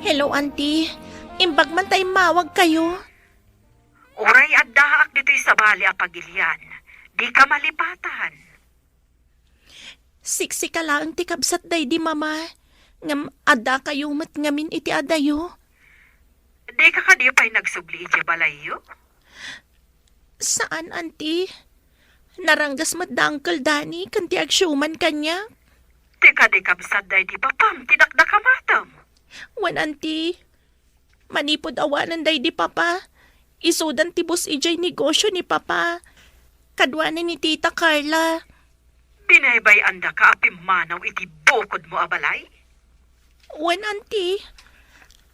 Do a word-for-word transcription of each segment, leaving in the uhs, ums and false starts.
Hello, Auntie. Imbag man ta immawagkayo. Uray addaak ditoy sabali a pagilian, dika malipatan. Siksika laeng ti kabsat daydi Mama, ngem addakayo met ngamin iti adayo. Dika kadi pay nagsubli idiay balayyo? Saan, Auntie. Naranggas met da Uncle Danny ken ti agsiuman kaniak. Ti kadi kabsat daydi papam ti dakdakamatem? Wen, Auntie. Manipud awanen daydi Papa, isudan ti bus idiay negosio ni Papa. Kaduanan ni Tita Carla. Binaybay-andaka a pimmanaw iti bukodmo a balay? Wen, Auntie.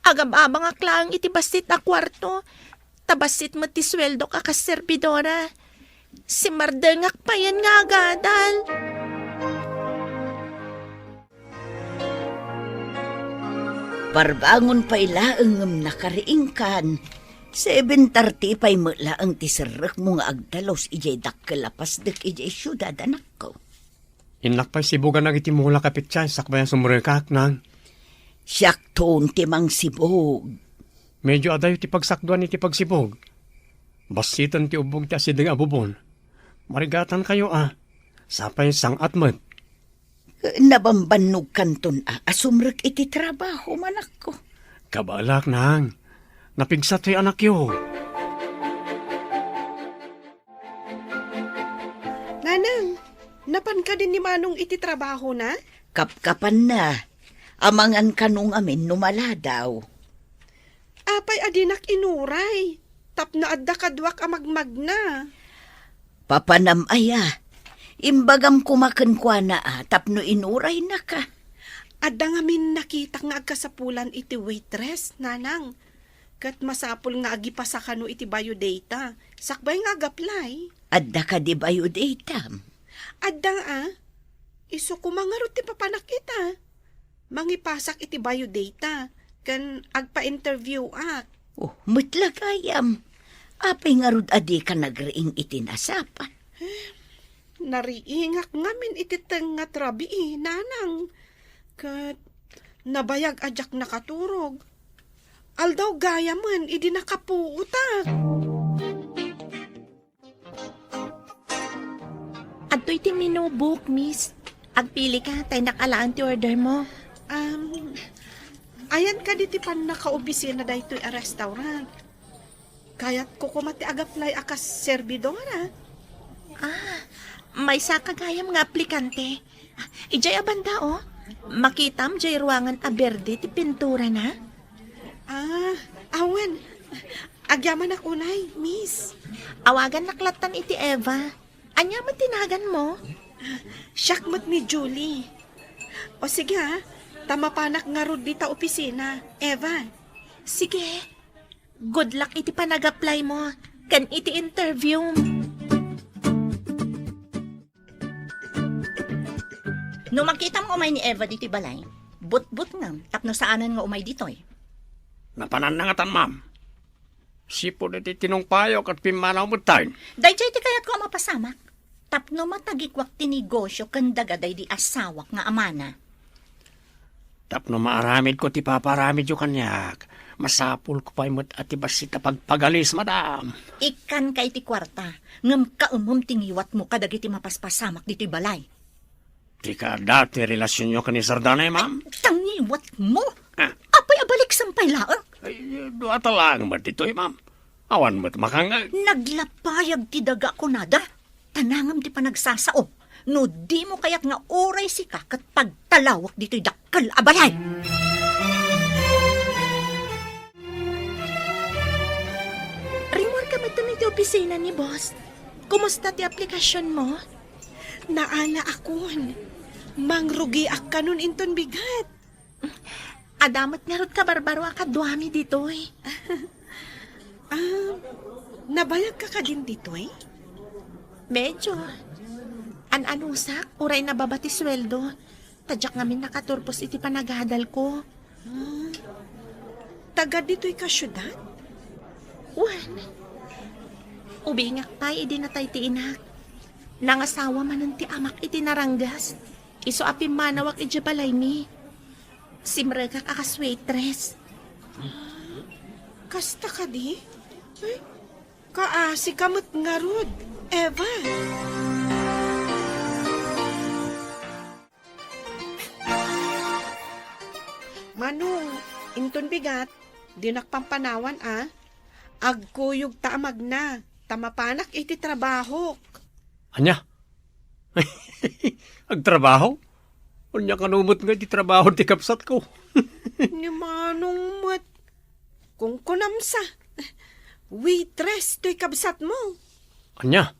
Agab-abangak laeng iti bassit a kuarto, ta bassit met ti sueldok a kas serbidora. Simmardengak payen nga agadal. Parbangon pay laeng ngem nakariingkan. Seven thirty pay met laeng ti serrekmo nga agdalus idiay dakkel a pasdek idiay siudad, anakko. Innak pay sibuganak iti mula kapitsa, sakbay a sumrekak, Nang. Siakton ti mangsibug. Medyo adayo ti pagsakduan iti pagsibug. Bassiten ti ubbog ti asideg a bubon. Marigatankayo a. Sapay sang-at met. Nabambannogkanton a, a sumrek iti trabaho, manakko. Kabaelak, Nang. Napigsat ti anakyo. Nanang, napan kadi ni Manong iti trabahona? Kapkapanna. Amangan kano ngamin no maladaw. Apay a dinak inuray, tapno adda kaduak a magmagna. Papanam aya, imbagam koma kenkuana a tapno inuraynaka. Adda ngamin nakitak nga agkasapulan iti waitress, Nanang. Ket masapul nga agipasa kano iti biodata, sakbay nga ag-apply. Adda kadi biodatam? Adda a. Isu koma ngarud ti papanak ita. Mangipasak iti biodata, ken agpa-interview-ak. Oh, met la gayam. Apay ngarud a dika nagriing iti nasapan? Nariingak ngamin iti tengnga ti rabii, Nanang. Ket nabayag a diak nakaturog. Aldaw gayamen idi nakapuotak. Adtoy ti menu book, miss. Agpili ka, ta innak alaen ti order mo. Um, ayan kadi ti pannakaopisina daytoy a restaurant. Kayatko koma ti ag-apply a kas serbidora. Ah, maysa ka gayam nga aplikante. Idiay a banda, oh. Makitam diay ruangan a berde ti pinturana. Ah, awan. Agyamanak unay, miss. Awagannak lattan iti Eva. Ania met ti naganmo? Siak met ni Julie. O sige, ah. Ta mapanak ngarud dita opisina, Eva. Sige. Good luck iti panag-apply mo ken iti interview. No makitam nga umay ni Eva ditoy balay, butbutngam tapno saanen nga umay ditoy. Napananna ngatan, ma'am. Sipud iti tinungpayo ket pimmanaw metten. Daydiay ti kayatko a mapasamak. Tapno matagikuak ti negosio ken daga daydi asawak nga amana. Tapno maaramidko ti paparamidyo kaniak, masapulko pay met a ti bassit a pagpagalis, madam. Ikkanka iti kuarta, ngem kaemem ti ngiwatmo kadagiti mapaspasamak ditoy balay. Dika adda ti relasionyo ken ni Sir Danay, ma'am? Ta ngiwatmo? Ah. Apay a baliksem pay laeng? Ay, dua ta laeng met ditoy, ma'am. Awan met makangngeg. Naglapayag ti daga kunada. Tanangem ti panagsasao. No dimo kayat nga uray sika ket pagtalawek ditoy dakkel a balay. Rimmuarka metten iti opisina ni boss. Kumusta ti aplikasionmo? Naalaakon. Mangrugiak kanon inton bigat. Adda met ngarud kabarbaro a kaduami ditoy. Ah, nabayagka kadin ditoy? Medyo. An-anusak, uray nababa ti sueldo. Ta diak ngamin nakaturpos iti panagadalko. Ah, taga ditoy ka siudad? Wen. Ubingak pay idi natay ti inak. Nangasawa manen ti amak iti naranggas. Isu a pimmanawak idiay balaymi. Simrekak a kas waitress. Kasta kadi? Ay, kaasi ka met ngarud, Eva. Manong, inton bigat, dinak pampanawan a. Agkuyog ta a magna, ta mapanak iti trabahok. Ania? Agtrabaho? Ania kano met nga iti trabaho ti kabsatko? Ni Manong met. Kunkunam sa. Waitress toy kabsatmo. Ania?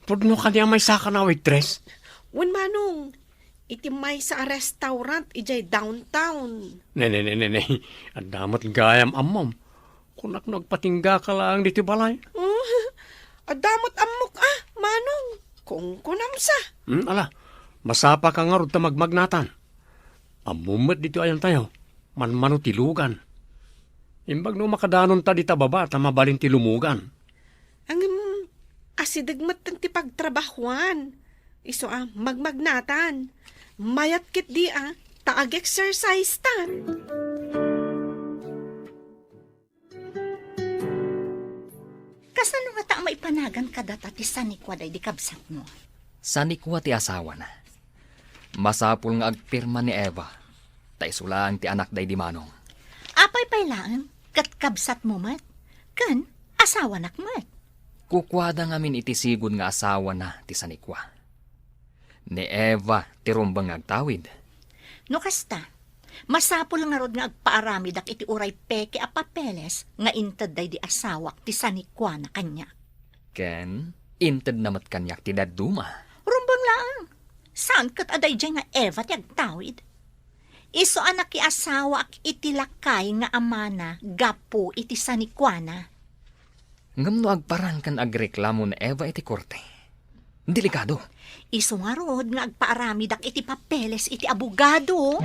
Pudno kadi a maysa ka a waitress? Wen, Manong, iti maysa a restaurant idiay downtown. Ne, ne, ne, ne, ne. Adda met gayam ammom. Kunak no agpatingga ka laeng ditoy balay. Oh, adda met ammok a, Manong. Kunkunam sa. Hmm, ala, masapa ka ngarud ta magmagnatan. Ammom met ditoy ayantayo, manmano ti lugan. Imbag no makadanonta dita baba ta mabalin ti lumugan. Ngem, asideg met ti pagtrabahuan. Isu a, magmagnatan. Mayat ketdi a, ta ag-exercise tan. Kasano ngata a maipanagan kadata ti sanikua daydi kabsatmo? Sanikua ti asawana. Masapul nga agpirma ni Eva, ta isu laeng ti anak daydi Manong. Apay pay laeng, ket kabsatmo met, ken asawanak met. Kukuada ngamin iti sigud nga asawana ti sanikua. Ni Eva ti rumbeng nga agtawid. No kasta, masapul ngarud nga agpaaramidak iti uray peke a papeles nga inted daydi asawak ti sanikuana kaniak. Ken intedna met kaniak ti dadduma. Rumbeng laeng. Saan ket a daydiay nga Eva ti agtawid? Isu a nakiasawaak iti lakay nga amana gapu iti sanikuana. Ngem no agparang ken agreklamo ni Eva iti korte, delikado. Isu ngarud nga agpaaramidak iti papeles iti abogado.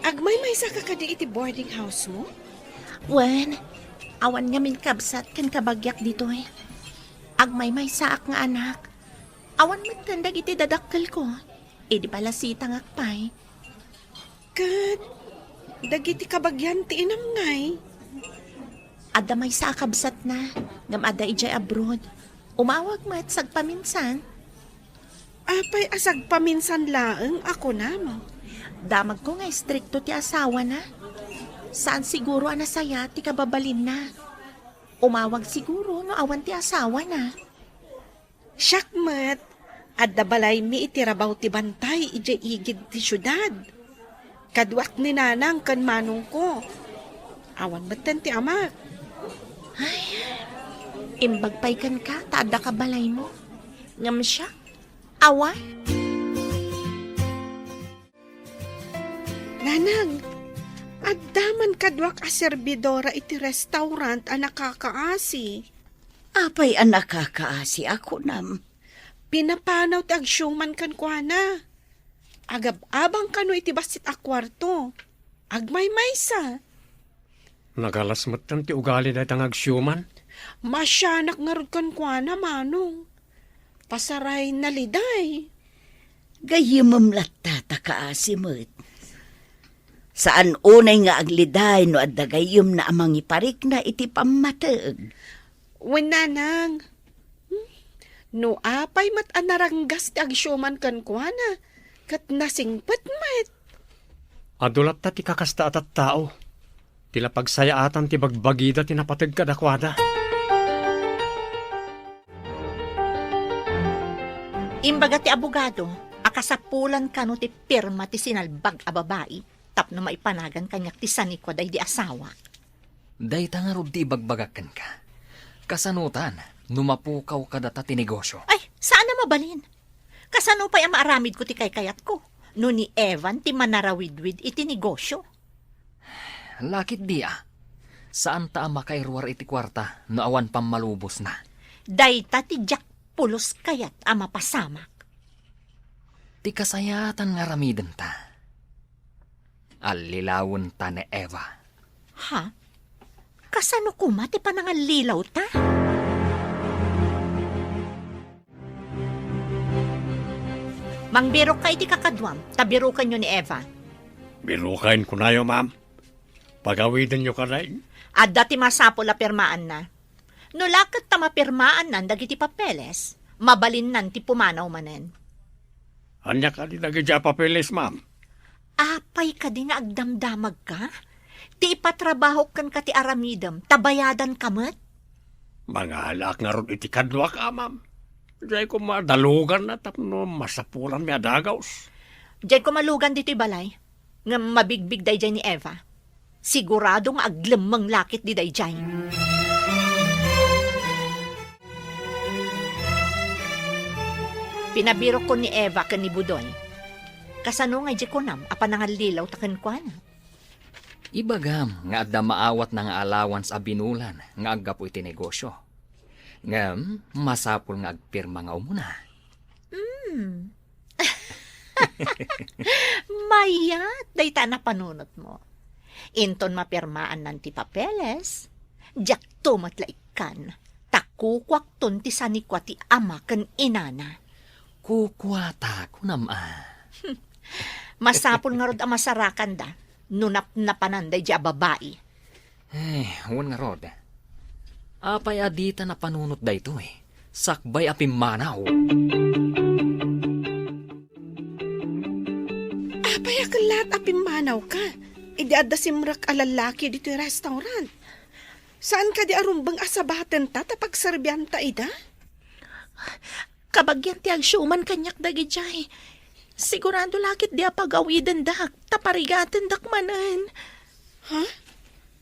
Agmaymaysa ka kadi iti boarding house mo? Wen, awan ngamin kabsat ken kabagiak ditoy. Agmaymaysaak nga anak. Awan metten dagiti dadakkelko. Idi balasitangak pay. Ket dagiti kabagian ti inamnay? Adda maysa a kabsatna, ngem adda idiay abroad. Umawag met sagpaminsan. Apay a sagpaminsan laeng a kunam? Damagko nga istrikto ti asawana. Saan siguro a nasaya ti kababalinna. Umawag siguro no awan ti asawana. Siak met, adda balaymi iti rabaw ti bantay idiay igid ti siudad. Kaduak ni nanang ken manongko. Awan metten ti amak. Ay, imbag pay kenka ta adda ka balaymo. Ngem siak, awan. Nanang, adda man kaduak a serbidora iti restaurant a nakakaasi. Apay a nakakaasi a kunam? Pinapanaw ti agsiuman kenkuana. Agab-abang kano iti bassit a kuarto. Agmaymaysa. Nagalas metten ti ugali dayta nga agsiuman. Masianak ngarud kenkuana, Manong. Pasaray naliday. Gayyemem latta ta kaasi met. Saan unay nga agliday no adda gayyemna a mangiparikna iti pammateg. Wen, nanang. Hmm? No apay met a naranggas ti agsiuman kenkuana, ket nasingpet met. Adu latta ti kakasta a tattao. Ti la pagsayaatan ti bagbagida ti napateg kadakuada. Imbaga ti abogado a kasapulan kano ti pirma ti sinalbag a babai tapno maipanagan kaniak ti sanikua daydi asawa. Dayta ngarud ti ibagbagak kenka. Kasanotan no mapukaw kadata ti negosyo? Ay, saan a mabalin. Kasano pay a maaramidko ti kaykayatko no ni Evan ti manarawidwid iti negosyo? Lakit dia. Saanta a makairuar iti kuarta no awan pammalubosna. Dayta ti diak pulos kayat a mapasamak. Ti kasayaatan nga aramidenta. Allilawenta ni Eva. Ha? Kasano koma ti panangallilawta? Mangbirokka iti kakaduam, ta birokenyo ni Eva. Biroken, kunayo, ma'am. Pagawidenyo kadi. Adda ti masapul a pirmaanna. No la ket ta mapirmaannan dagiti papeles, mabalinnan ti pumanaw manen. Ania kadi dagiti a papeles, ma'am? Apay kadi nga agdamdamagka? Ti ipatrabahok kenka ti aramidem, ta bayadanka met? Mangalaak ngarud iti kaduak, a, ma'am. Diay koma daluganna tapno masapulanmi a dagus. Diay koma lugan ditoy balay, ngem mabigbig daydiay ni Eva. Sigurado nga aglemmeng la ket di daydiay. Pinabirokkon ni Eva ken ni Budoy. Kasano nga idiay kunam a panangallilawta kenkuana? Ibagam nga adda maawatna nga allowance a binulan nga aggapu iti negosio. Ngem masapul nga agpirma nga umuna. Hmm. Mayat dayta a napanunotmo. Inton mapirmaannan ti papeles, diakto met la ikkan, ta kukuakton ti sanikua ti ama ken inana. Kukuata, kunam a. Masapul ngarud a masarakanda no napnapanan daydiay a babai. Eh, wen ngarud. Apay a dita napanunot daytoy? Sakbay a pimmanaw. Apay a kellaat a pimmanawka? Idi adda simrek a lallaki ditoy restaurant. Saan kadi a rumbeng a sabatenta ta pagserbianta ida? Kabagian ti agsiuman kaniak dagidiay. Sigurado la ket di a pagawidendak, ta parigatendak manen. Ha?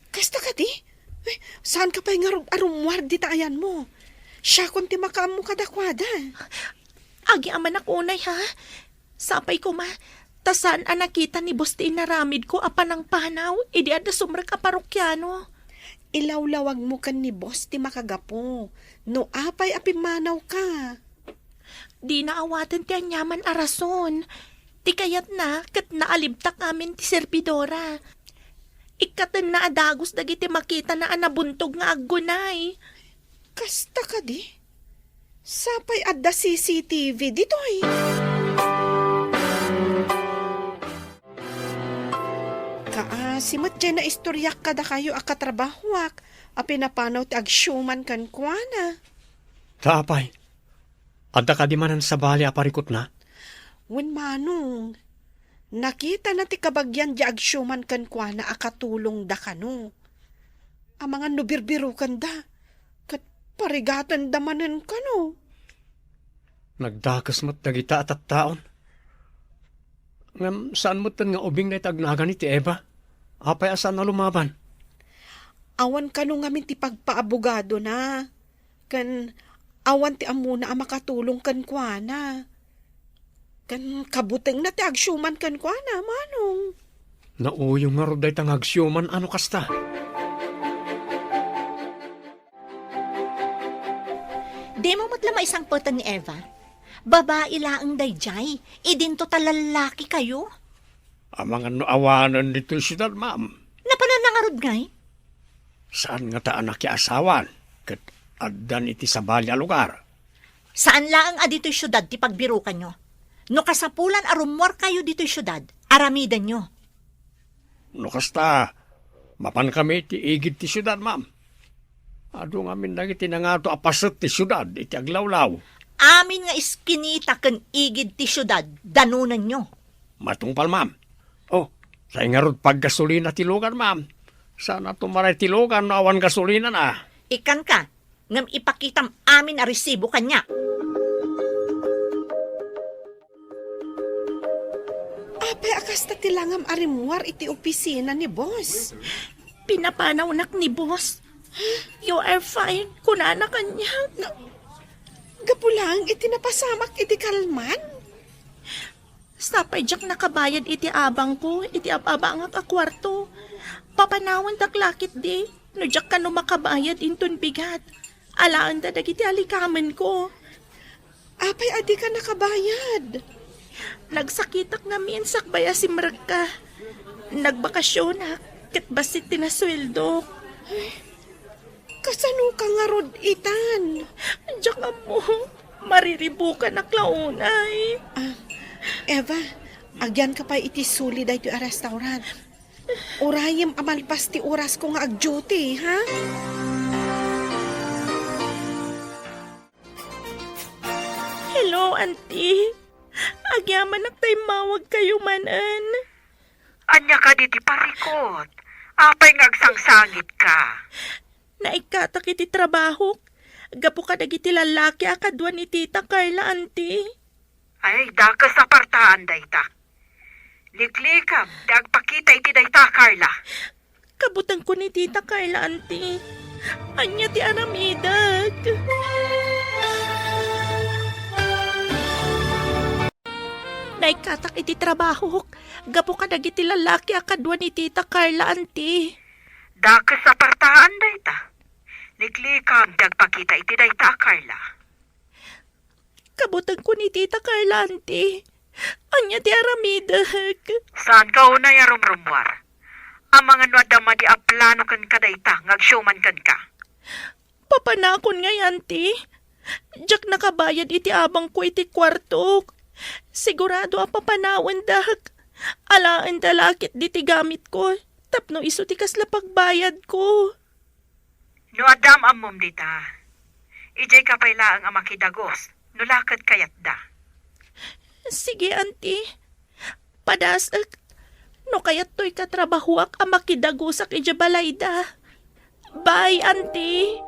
Kasta kadi? Eh, saanka pay ngarud a rummuar dita ayanmo? Siakon ti makaammo kadakuada. Agyamanak unay, ha? Sapay koma, ta saan a nakita ni Boss ti inaramidko a panangpanaw idi adda sumrek a parokiano. Ilawlawagmo ken ni Boss ti makagapu no apay a pimmanawka. Dina awaten ti aniaman a rason. Ti kayatna ket naalibtak amin ti servidora. Ikkatenna a dagus dagiti makitana a nabuntog nga aggunay. Kasta kadi? Sapay adda C C T V ditoy. Kaasi met diay naistoriak kadakayo a katrabahoak a pinapanaw ti agsiuman kenkuana. Ta apay, adda kadi manen sabali a parikutna? Wen manong, nakitana ti kabagian diay agsiuman kenkuana a katulongda kano. Amangan no birbirokanda, ket parigatenda manen kano. Nagdakes met dagita a tattaon. Ngem saan metten nga ubing dayta agnagan iti Eva? Apay a saan a lumaban? Awan kano ngamin ti pagpaabogadona, ken awan ti ammona a makatulong kenkuana. Ken kabutengna ti agsiuman kenkuana, manong. Nauyong ngarud dayta nga agsiuman a no kasta. Dimo met la maisangpeten ni Eva? Babai laeng daydiay, idinto ta lallaki kayo. Amangan no awanen ditoy siudad, ma'am. Napananna ngarud ngay? Saan ngata a nakiasawan, ket addan iti sabali a lugar. Saan laeng a ditoy siudad ti pagbirokanyo. No kasapulan a rummuar kayo ditoy siudad, aramidenyo. No kasta, mapankami iti igid ti siudad, ma'am. Adu ngamin dagiti nangato a paset ti siudad iti aglawlaw. Amin nga iskinita ken igid ti siudad, danonanyo. Matungpal, ma'am. Oh, say ngarud paggasolina ti lugan, ma'am. Saan a tumaray ti lugan no awan gasolinana. Ikkanka, ngem ipakitam amin a resibo kaniak. Apay a kasta ti langam a rimmuar iti opisina ni Boss? Pinapanawnak ni Boss. "You are fine," kunana kaniak. Nga, gapu laeng iti napasamak iti kalman? Sapay diak nakabayad iti abangko iti ab-abangak a kuarto. Papanawandak la ketdi no diak kano makabayad inton bigat. Alaenda dagiti alikamenko. Apay a dika nakabayad? Nagsakitak ngamin sakbay a simrekka. Nagbakasionak ket bassit ti nasueldok. Ay, kasanoka ngarud itan? Diak ammo. Mariribukanak la unay. Ah, Eva, agyanka pay iti suli daytoy a restaurant. Urayem a malpas ti orasko nga ag-duty, ha? Hello, Auntie. Agyamanak ta immawagkayo manen. Ania kadi ti parikut? Apay nga agsangsangitka? Naikkatak iti trabahok gapu kadagiti lallaki a kadua ni Tita Carla, Auntie. Ay, dakes a partaan dayta. Liklikam ti agpakita iti dayta, Carla. Kabutengko ni Tita Carla, Auntie. Ania ti aramidek? Naikkatak iti trabahok gapu kadagiti lallaki a kadua ni Tita Carla, Auntie. Dakes a partaan dayta. Liklikam ti agpakita iti dayta, Carla. Kabutengko ni Tita Carla, Auntie. Ania ti aramidek? Saanka unay a rumrummuar? Amangan no adda madi a plano kenka dayta nga agsiuman kenka. Papanakon ngay, Auntie. Diak nakabayad iti abangko iti kuartok. Sigurado a papanawendak. Alaenda la ketdi ti gamitko tapno isu ti kasla pagbayadko. No adda am-ammom dita, idiayka pay laeng a makidagus, no la ket kayatda. Sige, Auntie. Padasek, no kayattoy katrabahuak a makidagusak idiay balayda. Bye, Auntie.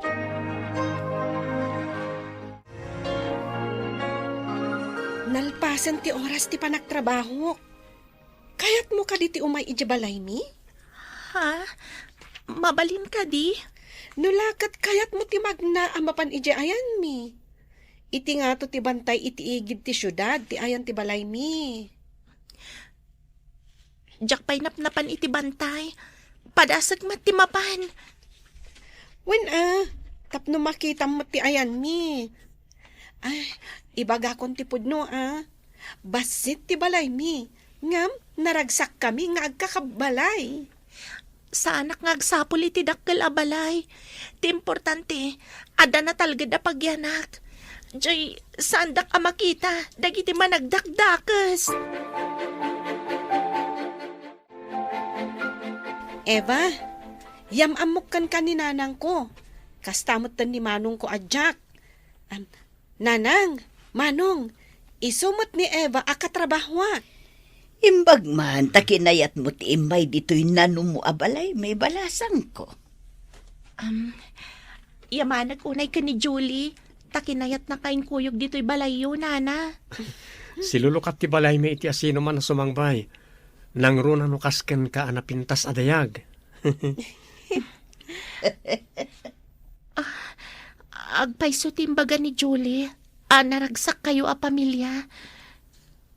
Nalpasen ti oras ti panagtrabahok. Kayatmo kadi ti umay idiay balaymi? Ha? Mabalin kadi? No la ket kayatmo ti magna a mapan idiay ayanmi. Iti ngato ti bantay iti igid ti siudad ti ayan ti balaymi. Diak pay napnapan iti bantay. Padasek met ti mapan. Wen a, tapno makitam met ti ayanmi. Ay, ibagakon ti pudno a. Bassit ti balaymi. Ngem naragsakkami nga agkakabbalay. Saanak nga agsapul iti dakkel a balay. Ti importante, adda natalged a pagyanak. Jay, saandak a makita dagiti managdakdakes. Eva, yam-ammok kenka ni nanangko. Kasta metten ni manongko a Jack. Am, Nanang, Manong, isu met ni Eva a katrabahuak. Imbag man ta kinayatmo ti immay ditoy nanumo a balaymi, balasangko. Am, yamanek unay ken ni Julie, ta kinayatnaka inkuyog ditoy balayyo, Nana. Silulukat ti balaymi iti asinoman a sumangbay. Nangruna no kas kenka a napintas a dayag. Ah, agpayso ti imbaga ni Julie a naragsakkayo a pamilia.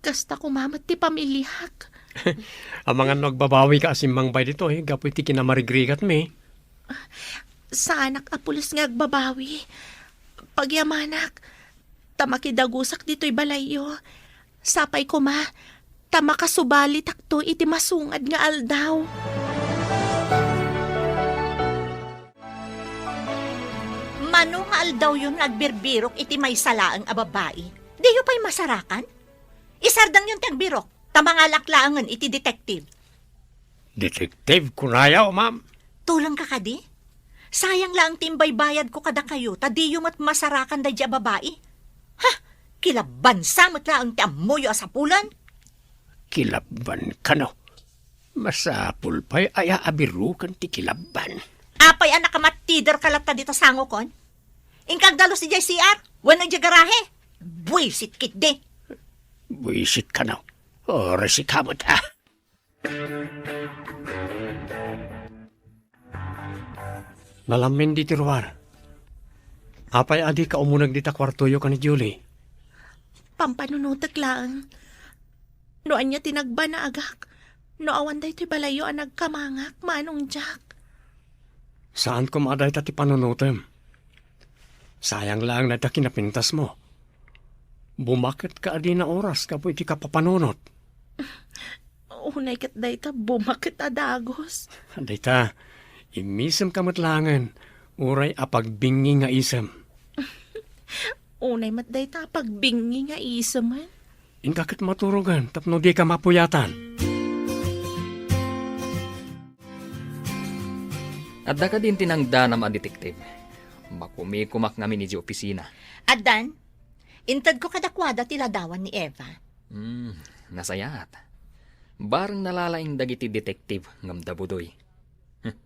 Kasta koma met ti pamiliak. Amangan no agbabawika a simmangbay ditoy gapu iti kinamarigrigatmi. Saanak a pulos nga agbabawi. Pagyamanak, ta makidagusak ditoy balayyo. Sapay koma, ta makasubalitakto iti masungad nga aldaw. Mano nga aldawyon nga agbirbirok iti maysa laeng a babai? Diyo pay masarakan? Isardengyon ti agbirok, ta mangalak laengen iti detective. Detective, kunayo, ma'am? Tulongka kadi? Sayang laeng ti imbaybayadko kadakayo, ta diyo met masarakan daydi a babai. Ha? Kilabbansa met laeng ti ammoyo a sapulen? Kilabban kano? Masapul pay a yaabiruken ti kilabban. Apay a nakamattiderka latta dita sangokon? Inka agdalus idiay C R wenno idiay garahe? Buisit ketdi. Buisit kano? Oras ikamat, ah. Nalamin ditoy ruar. Apay a dika umuneg dita kuartoyo ken ni Julie? Pampanunotek laeng. No ania ti nagbanagak, no awan daytoy balayyo a nagkamangak, Manong Jack. Saan koma a dayta ti panunotem. Sayang laeng dayta kinapintasmo. Bumaket ka a dina oras gapu iti kapapanunot. Unay ket dayta bumaket a dagus. Dayta, immisem ka met laengen, uray a pagbingi nga isem. Unay met dayta a pagbingi nga isemen. Inka ket maturogen tapno dika mapuyatan. Adda kadin ti nangdanam a detective? Makumikumak ngamin idiay opisina. Addan, intedko kadakuada ti ladawan ni Eva. Hmm, nasayaat. Bareng nalalaing dagiti detective ngem da Budoy. Hm.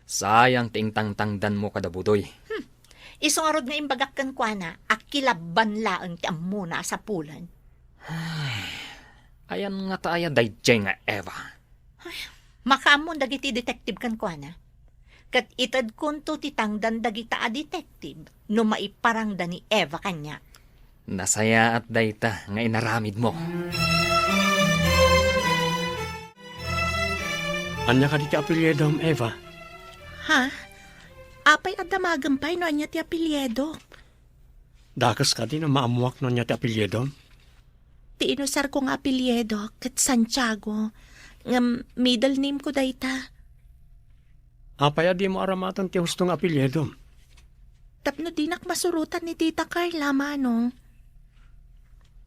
Sayang ti ingtangtangdanmo kada Budoy. Hmm. Isu ngarud nga imbagak kenkuana a kilabban laeng ti ammona a sapulen. Ay, ayan ngata aya daydiay nga Eva? Ay, makaammo dagiti detective kenkuana. Ket itedkonto ti tangdan dagita a detective no maiparangda ni Eva kaniak. Nasayaat dayta nga inaramidmo. Ania kadi ti apelyidom, Eva? Ha? Apay a damagem pay no ania ti apelyido? Dakes kadi no maammuak no ania ti apelyidom? Ti inusarko nga apelyido ket Santiago, ngem middle name ko dayta. Apay a dimo aramaten ti husto nga apelyidom? Tapno dinak masurotan ni Tita Carla, Manong.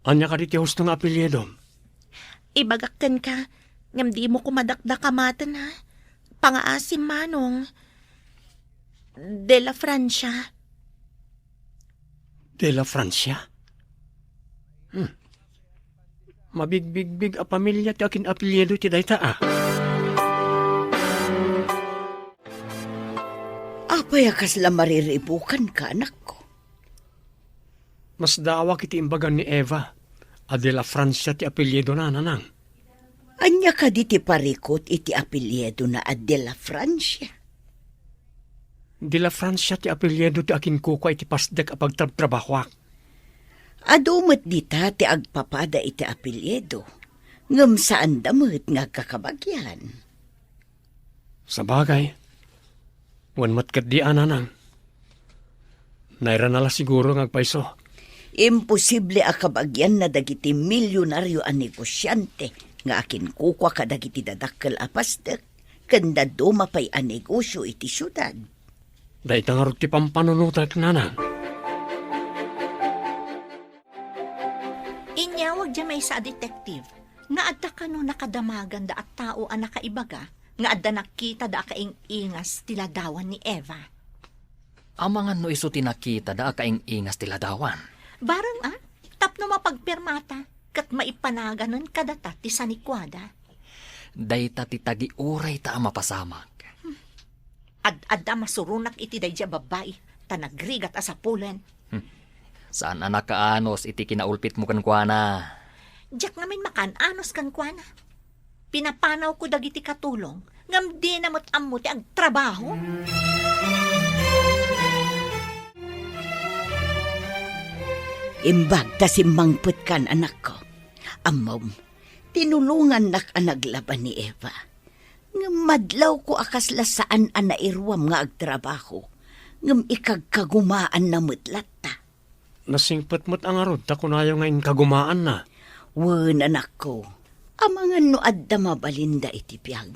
Ania kadi ti husto nga apelyidom? Ibagak kenka, ngem dimo koma dakdakamaten, ha? Pangaasim, Manong. De la Francia. De la Francia? Hmm. Mabigbigbig a pamilia ti akin-apelyido ti dayta, a. Apay a kasla mariribukanka, anakko? Masdaawak iti imbagan ni Eva a de la Francia ti apelyidona, nanang. Ania kadi ti parikut iti apelyidona a de la Francia? De la Francia ti apelyido ti akinkukua iti pasdek a pagtrabtrabahoak. Adu met dita ti agpapada iti apelyido, ngem saanda met nga agkakabagian. Sabagay, wen met ketdi a, nanang. Nairana la siguro nga agpayso. Imposible a kabagianna dagiti milionario a negosiante nga akinkukua kadagiti dadakkel a pasdek ken dadduma pay a negosio iti siudad. Dayta ngarud ti pampanunotek, nanang. Inyawag diay maysa a detective nga adda kano nakadamaganda a tao a nakaibaga nga adda nakitada a kaing-ingas ti ladawan ni Eva. Amangan no isu ti nakitada a kaing-ingas ti ladawan? Bareng a, tapno mapagpirmata ket maipanaganen kadata ti sanikuada. Dayta ti tagiurayta a mapasamak. Ad-adda a masuronak iti daydiay a babbai, ta nagrigat a sapulen. Hmm. Saan a nakaanus iti kinaulpitmo kenkuana? Diak ngamin makaan-anus kenkuana. Pinapanawko dagiti katulong, ngem dina met ammo ti agtrabaho. Imbag ta simmangpetkan, anakko. Ammom, tinulongannak a naglaban ni Eva. Ngem madlawko a kasla saan a nairuam nga agtrabaho, ngem ikagkagumaanna met latta. Nasingpet met a ngarud ta kunayo nga inkagumaanna. Wen, anakko, amangan no adda mabalinda iti biag.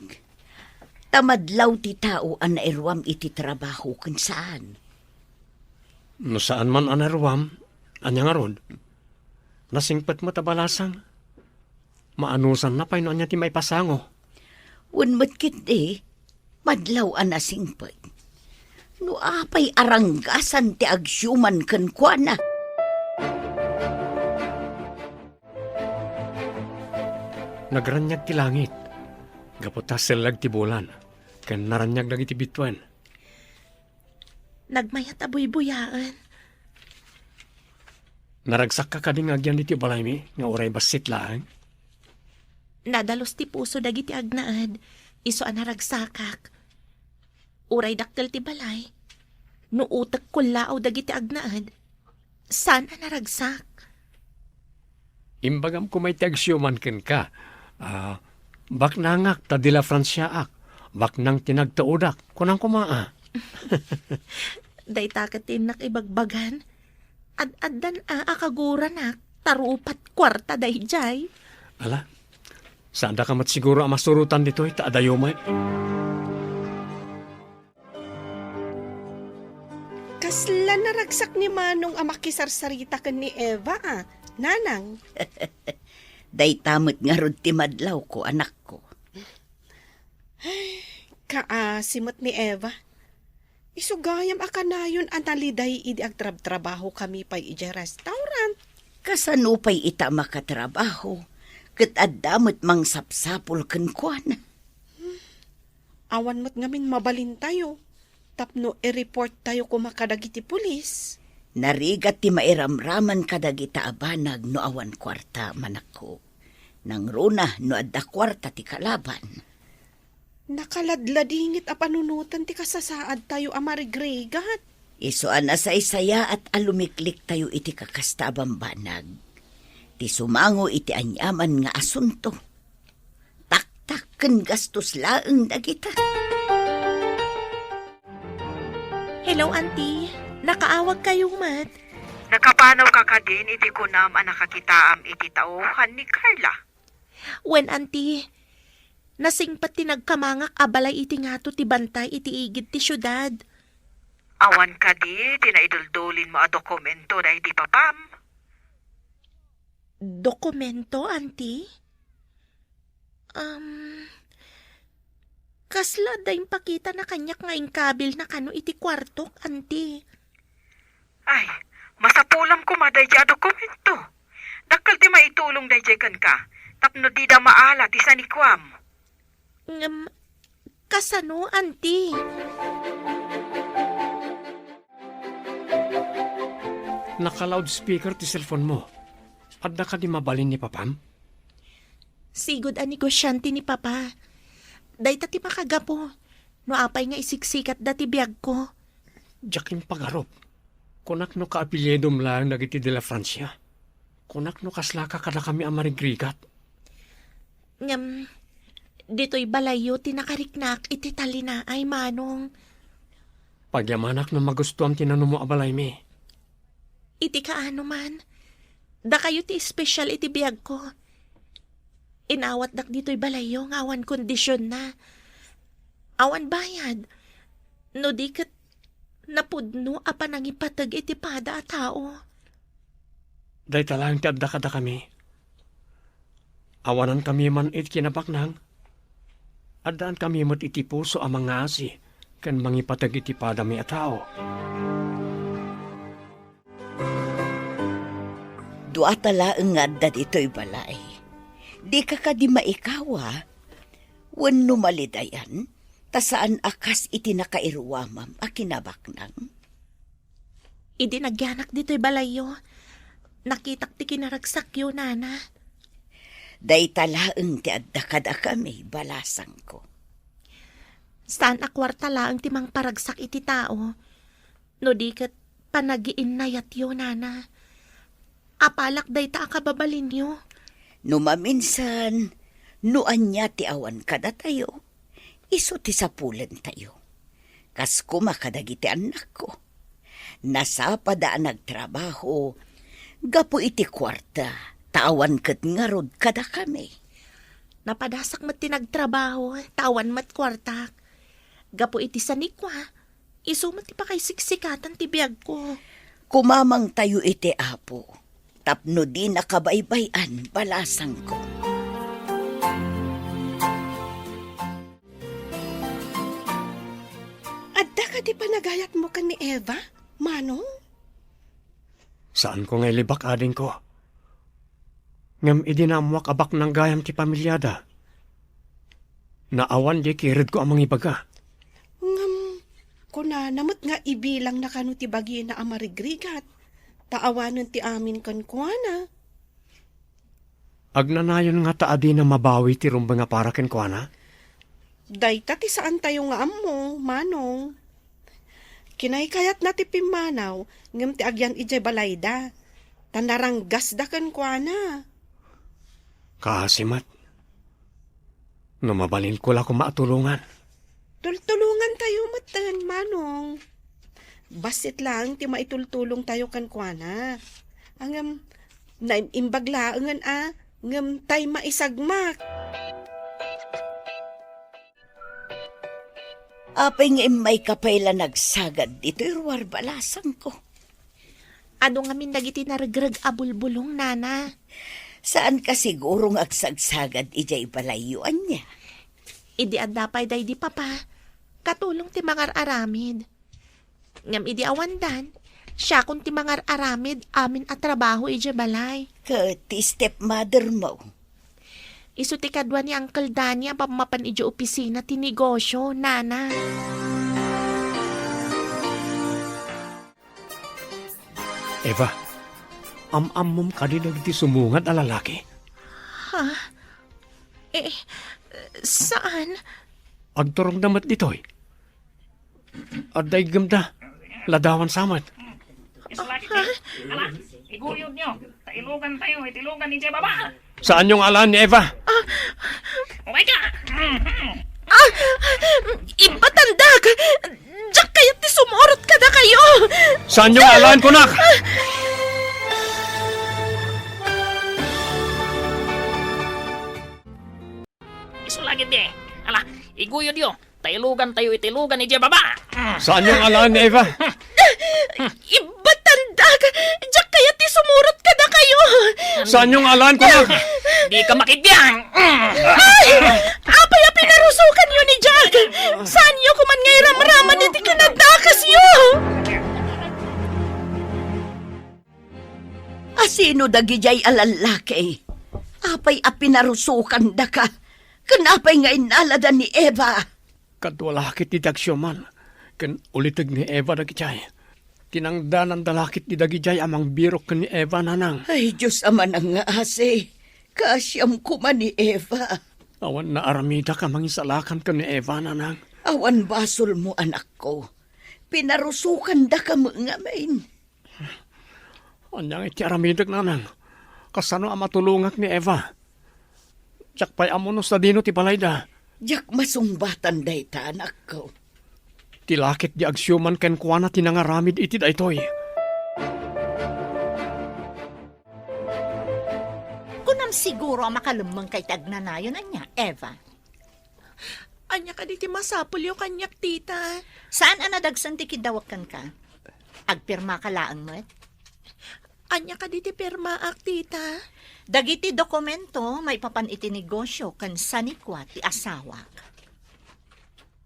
Ta madlaw ti tao a nairuam iti trabaho ken saan. No saan man a nairuam, ania ngarud? Nasingpet met a balasang. Maanusanna pay no ania ti maipasango. Wen met ketdi, madlaw a nasingpet. No apay a ranggasan ti agsiuman kenkuana. Nagraniag ti langit, gapu ta sellag ti bulan, ken naraniag dagiti bituen. Nagmayat a buybuyaen. Naragsakka kadi nga agyan ditoy balaymi nga uray bassit laeng? Nadalus ti puso dagiti agnaed, isu a naragsakak. Uray dakkel ti balay, no utek kullaaw dagiti agnaed, saan a naragsak. Imbagam koma iti agsiuman kenka. Ah, baknangak ta de la Franciaak. Baknang ti nagtaudak. Kunam koma, a. Dayta ket ti innak ibagbagan. Ad-addan a, a kaguranak. Ta rupat kuarta daydiay. Ala, saandaka met siguro a masurotan ditoy ta adayo met. Kasla naragsak ni Manong a makisarsarita ken ni Eva, a. Nanang. Dayta met ngarud ti madlawko, anakko. Kaasi met ni Eva. Isu gayam a kanayon a naliday idi agtrabtrabahokami pay idiay restaurant. Kasano pay ita a makatrabaho, ket adda met mangsapsapul kenkuana? Awan met ngamin mabalintayo tapno i-report tayo koma kadagiti pulis. Narigat ti mairamraman kadagita a banag no awan kuarta, manakko. Nangruna no adda kuarta ti kalaban. Nakaladladingit a panunotan ti kasasaadtayo a marigrigat. Isu a nasaysayaat a lumikliktayo iti kakasta a bambanag. Ti sumango iti aniaman nga asunto, taktak ken gastos laeng dagita. Hello, Auntie. Nakaawagkayo met. Nakapanawka kadin iti kunam a nakakitaam iti tauhan ni Carla? Wen, Auntie. Nasingpet ti nagkamangak a balay iti ngato ti bantay iti igid ti siudad. Awan kadi ti naiduldulinmo a dokumento daydi papam? Dokumento, Auntie? Um, kasla adda impakitana kaniak nga inkabilna kano iti kuartok, Auntie. Ay, masapulam koma daydi a dokumento. Dakkel ti maitulong daydi kenka, tapno dida maala ti sanikuam. Ngem, kasano, Auntie? Naka-loudspeaker ti cellphone-mo. Adda kadi mabalin ni Papam? Sigud a negosiante ni Papa. Dayta ti makagapu no apay nga isiksikatda ti biagko. Diak impagarup. Kunak no kaapelyidom laeng dagiti De la Francia. Kunak no kaslaka kadakami a marigrigat. Ngem, ditoy balayyo ti nakariknak iti talinaay, Manong. Pagyamanak no magustuam ti nanumo a balaymi. Iti kaano man, dakayo ti espesyal iti biagko. Inawatdak ditoy balayyo nga awan kondisionna. Awan bayad. No di ket napudno a panangipateg iti pada a tao. Dayta laeng ti adda kadakami. Awanankami man iti kinabaknang. Addaankami met iti puso a mangaasi ken mangipateg iti padami a tao. Duata laeng nga adda ditoy balay. Dika kadi maikawa wenno malidayan, ta saan a kas iti nakairuamam a kinabaknang? Idi nagyanak ditoy balayyo, nakitak ti kinaragsakyo, Nana. Dayta laeng ti adda kadakami, balasangko. Saan a kuarta laeng ti mangparagsak iti tao, no di ket panagiinnayatyo, Nana. Apalak dayta a kababalinyo. No maminsan, no ania ti awan kadatayo, isu ti sapulentayo. Kas koma kadagiti annakko. Nasapada a nagtrabaho gapu iti kuarta, ta awan ket ngarud kadakami. Napadasak met ti nagtrabaho, ta awan met kuartak. Gapu iti sanikua, isu met ti pakaisiksikatan ti biagko. Kumamangtayo iti Apo, tapno dina kabaybay-an, balasangko. Adda kadi panagayatmo ken ni Eva, Manong? Saanko nga ilibak, adingko. Ngem idi naammoak a baknang gayam ti pamiliada, naawan diay kiredko a mangibaga. Ngem, kunana met nga ibilangna kano ti bagina a marigrigat, ta awanen ti amin kenkuana. Agnanayon ngata a dina mabawi ti rumbeng a para kenkuana? Dayta ti saantayo nga ammo, Manong. Kinaykayatna ti pimmanaw, ngem ti agyan idiay balayda, ta naranggasda kenkuana. Kaasi met. No mabalinko la koma a tulongan. Tultulongantayo metten, Manong. Bassit laeng ti maitultulongtayo kenkuana. Ngem, naim-imbag laengen a, ngem tay maisagmak. Apay nga immayka pay la nagsagad ditoy ruar, balasangko? Adu ngamin dagiti naregreg a bulbulong, nana? Saanka siguro nga agsagsagad idiay balayyo, ania? Idi adda pay daydi papa, katulong ti mangar-aramid. Ngem idi awandan, siakon ti mangar-aramid amin a trabaho idiay balay. Ket ti stepmother mo? Isu ti kadua ni Uncle Danny a pammapan idiay opisina ti negosio, nana. Eva, am-ammom kadi dagiti sumungad a lalaki? Ha? Eh, saan? Agturongda met ditoy. Adda iggemda. Ladawan sa met. Isu la ketdi. Ala, iguyod nyo. Ta ilugan tayo, iti lugan ni Jebaba. Saanyo nga alaen ni Eva? Umay ka! Ah! Ibbatandak! Diak kayat ti sumurot kadakayo! Saanyo nga alaen, kunak? Isu la ketdi. Ala, iguyod yo. Ta ilugan tayo iti lugan ni Jebaba. Saanyo nga alaen ni Eva? Ibbatandak! Diak kayat ti sumurot kadakayo! Saanyo nga alaen, kunak? Di ka makitdiang. Ay! Apay a pinarusokanyo ni Jack? Saanyo koman nga iramraman iti kinadakesyo? A sino dagidiay a lallaki? Apay a pinarusokandaka? Ken apay nga innalada ni Eva? Kadua la ketdi ti agsiuman, ken uliteg ni Eva dagidiay. Tinangdananda la ketdi dagidiay a mangbirok ken ni Eva, nanang. Ay, Dios a manangngaasi, kaasiam koma ni Eva. Awan naaramidak a mangisalakan ken ni Eva, nanang. Awan basolmo, anakko. Pinarusokandaka met ngamin. Ania ngay ti aramidek, nanang? Kasano a matulongak ni Eva? Diak pay ammo no sadino ti balayda. Diak masungbatan dayta, anakko. Ti laketdi agsiuman kenkuana ti nangaramid iti daytoy. Kunam siguro a makalemmengka iti agnanayon, ania, Eva? Ania kadi ti masapulyo kaniak, tita? Saan a nadagsen ti kiddawek kenka? Agpirmaka laeng met? Ania kadi ti pirmaak, tita? Dagiti dokumento maipapan iti negosio ken sanikua ti asawak.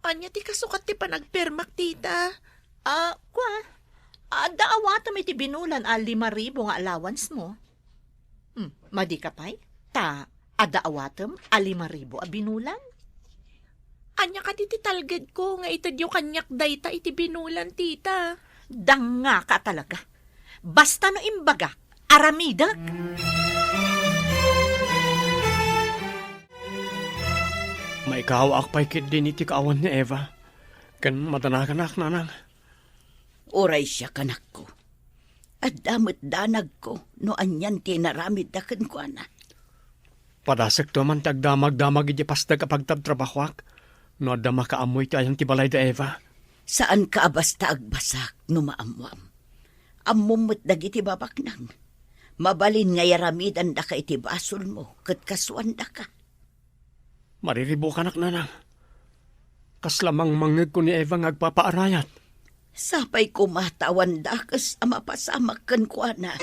Ania ti kasukat ti panagpirmak, tita? Ah, kua, adda awatem iti binulan a lima ribu nga allowance mo. Hmm, madi ka pay? Ta adda awatem a lima ribu a binulan? Ania kadi ti talgedko nga itedyo kaniak dayta iti binulan, tita? Dangngaka talaga. Basta no imbagak, aramidek. Maikawaak pay ketdin iti kaawan ni Eva, ken madanaganak, nanang. Uray siak, anakko. Adda met danagko no anian ti inaramidda kenkuana. Padasekto man ti agdamagdamag iti pasteg a pagtrabtrabahoak no adda makaammo iti ayan ti balayda, Eva. Saanka a basta agbasak no maammoam. Ammom met dagiti babaknang. Mabalin nga iaramidandaka iti basolmo ket kasuandaka. Mariribukanak, nanang. Kasla mangmangngegko ni Eva nga agpapaarayat. Sapay koma ta awan dakes a mapasamak kenkuana.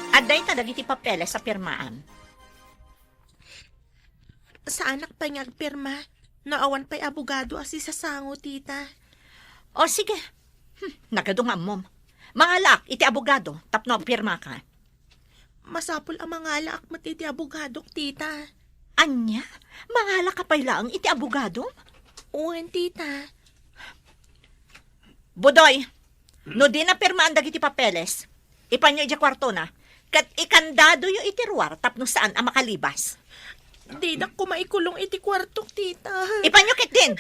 Adda ita dagiti papeles a pirmaan. Saanak pay nga agpirma no awan pay abogado a sisasango, tita. O, sige. Hmm, nagadu nga ammom. Mangalaak iti abogado tapno agpirmaka. Masapul a mangalaak met iti abogadok, tita. Ania? Mangalaka pay laeng iti abogado? Wen, tita. Budoy, no di napirmaan dagiti papeles, ipanyo idiay kuartona, ket ikandadoyo iti ruar tapno saan a makalibas. Didak koma ikulong iti kuartok, tita. Ipanyo ketdin!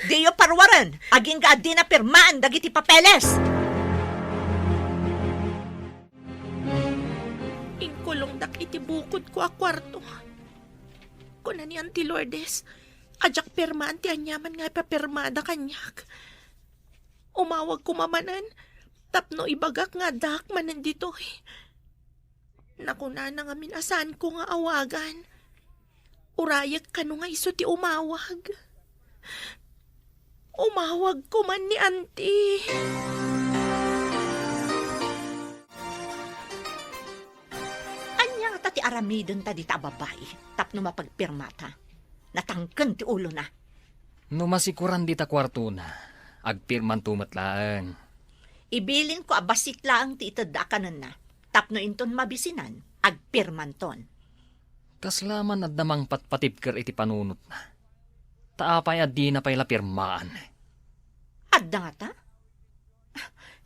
Diyo paruaren, agingga a di napirmaan dagiti papeles! Inkulongdak iti bukodko a kuarto. Kuna ni Auntie Lourdes, a diak pirmaan ti aniaman nga ipapirmada kaniak. Umawag koma manen tapno ibagak nga addaak manen ditoy. Nakunana ngamin a saanko nga awagan. Urayek kano nga isu ti umawag. Umawagko man ni Auntie. Ania ngata ti aramidenta dita a babai tapno mapagpirmata? Natangken ti ulona. No masikuran dita kuartona, agpirmanto met laeng. Ibilinko a bassit laeng ti itedda a kanenna, tapno inton mabisinan, agpirmanton. Kasla man adda mangpatpatibker iti panunotna. Ta apay a dina pay la pirmaan? Adda ngata?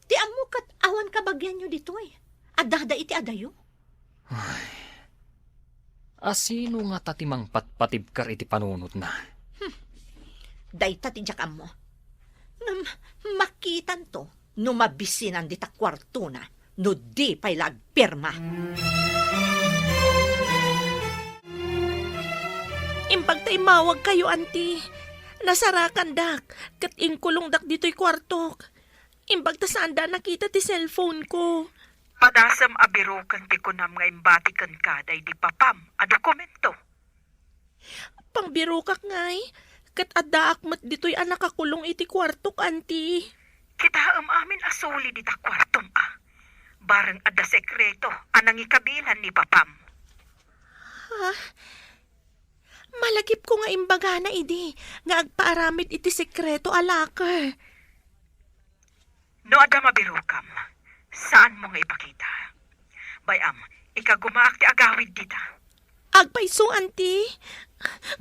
Ti ammo ket awan kabagianyo ditoy. Addada iti adayo. Ay. Asino ngata ti mangpatpatibker iti panunotna? Hmm. Dayta ti diak ammo. Ngem makitanto no mabisinan dita kuartona no di pay la agpirma. Imbag ta immawagkayo, Auntie. Nasarakandak, ket inkulongdak ditoy kuartok. Imbag ta saanda a nakita ti cellphone ko. Padasem a biroken ti kunam nga imbati kenka daydi papam a dokumento. Pangbirokak ngay, ket addaak met ditoy a nakakulong iti kuartok, Auntie. Kitaem amin a suli dita kuartom a. Bareng adda sekreto a nangikabilan ni papam. Ha? Malagipko nga imbagana idi nga agpaaramid iti sekreto a locker. No adda mabirokam, saanmo nga ipakita. Bay-am, ikagumaak ti agawid dita. Agpayso, Auntie.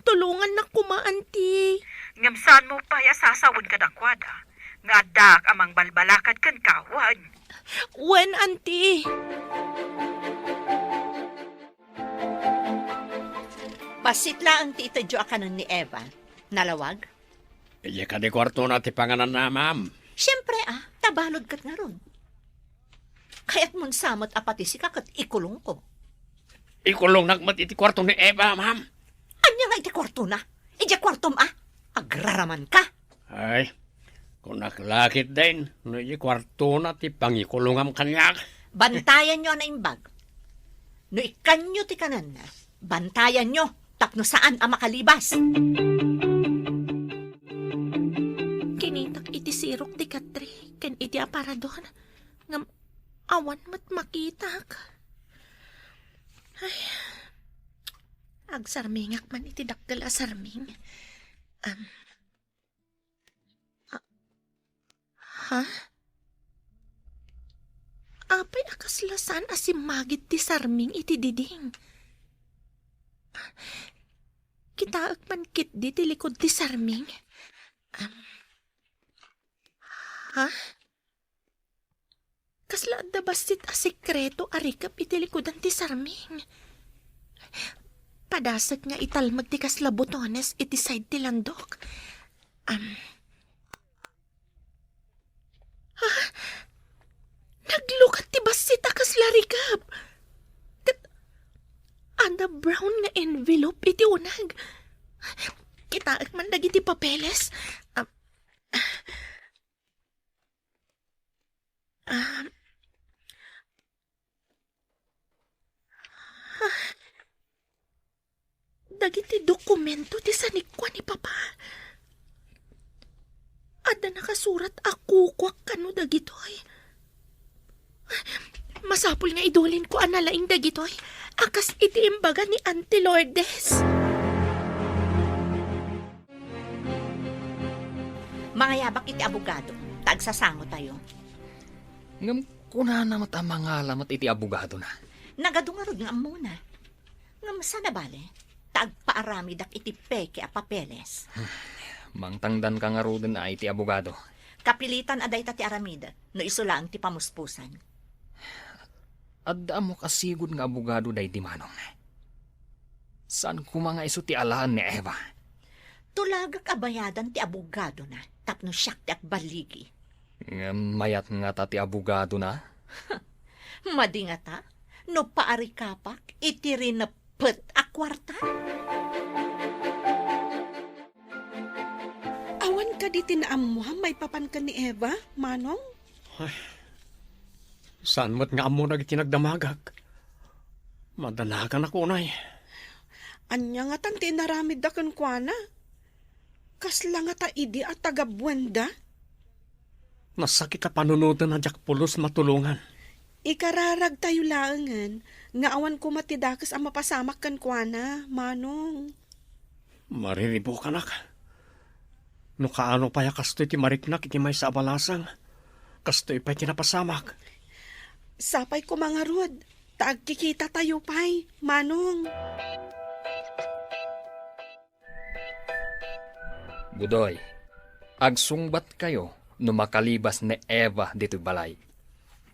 Tulongannak koma, Auntie. Ngem saanmo pay a sasawen kadakuada nga addaak a mangbalbalakad kenka, wen? Wen, Auntie. Bassit laeng ti itedyo a kanen ni Eva. Nalawag? Idiay kadi kuartona ti pangananna, ma'am. Siempre, a, ta balud ket ngarud. Kayatmon sa met a pati sika ket ikulongko. Ikulongnak met iti kuarto ni Eva, ma'am. Ania nga iti kuartona? Idiay kuartom a? Agraramanka? Ay, kunak la ketdin, no idiay kuartona ti pangikulongam kaniak. Bantayanyo a naimbag. No ikkanyo ti kanenna, bantayanyo tapno saan a makalibas. Kinitak iti sirok ti katre ken iti aparador, ngem awan met makitak. Ay, agsarmingak man iti dakkel a sarming. Am, Ha? Apay a kasla saan a simmagid ti sarming iti diding? Kitaek man ketdi ti likud ti sarming. Am. Ha? Kasla adda bassit a sekreto a rikep iti likudan ti sarming. Padasek nga italmek ti kasla botones iti side ti landok. Am. Ah, naglukat ti bassit a kasla rikep. Ket adda brown nga envelope iti uneg. Kitaek man dagiti papeles. Am. Ah, dagiti dokumento ti sanikua ni Papa. Adda nakasurat a kukuak kano dagitoy. Masapul nga idulinko a nalaing dagitoy a kas iti imbaga ni Auntie Lourdes. Mangayabak iti abogado, ta agsasangotayo. Ngem kunana met a mangala met iti abogadona. Nagadu ngarud nga ammona. Ngem saan a bale, ta agpaaramidak iti peke a papeles. Mangtangdanka ngaruden a iti abogado. Kapilitan a dayta ti aramidek, no isu laeng ti pamuspusan. Adda ammok a sigud nga abogado daydi Manong. Saan koma nga isu ti alaen ni Eva. Tulagak a bayadan ti abogadona tapno siak ti agballigi. Ngem mayat ngata ti abogadona? Madi ngata no paarikapak iti rineppet a kuarta? Awan kadi ti naammoam maipapan ken ni Eva, Manong? Ay, saan met nga ammo dagiti nagdamagak. Madanagan ako, Nay. Ania ngatan ti inaramidda kenkuana? Kasla ngata idi a tagabuenda? Nasakit a panunoten a diak pulos matulongan. Ikararagtayo laengen nga awan koma ti dakes a mapasamak kenkuana, Manong. Mariribukanak. No kaano pay a kastoy ti mariknak iti maysa a balasang, kastoy pay ti napasamak. Sapay koma ngarud, ta agkikitatayo pay, Manong. Budoy, agsungbatkayo no makalibas ni Eva ditoy balay.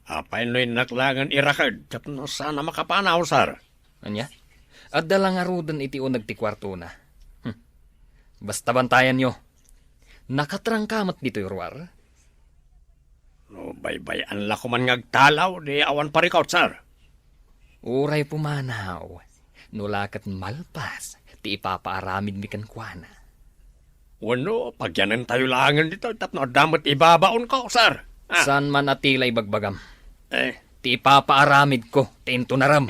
Apay no innak laengen iraked tapno saan a makapanaw, sir? Ania? Adda la ngaruden iti uneg ti kuartona. Hmm. Basta bantayanyo. Nakatrangka met ditoy ruar? No baybay-an la koman nga agtalaw, di awan parikot, sir. Uray pumanaw, no la ket malpas ti ipapaaramidmi kenkuana. Wenno, pagyanentayo laengen ditoy tapno adda met ibabaonko, sir. Ah. Saan man a tila ibagbagam. Eh. Ti ipapaaramidko, ti intunarem.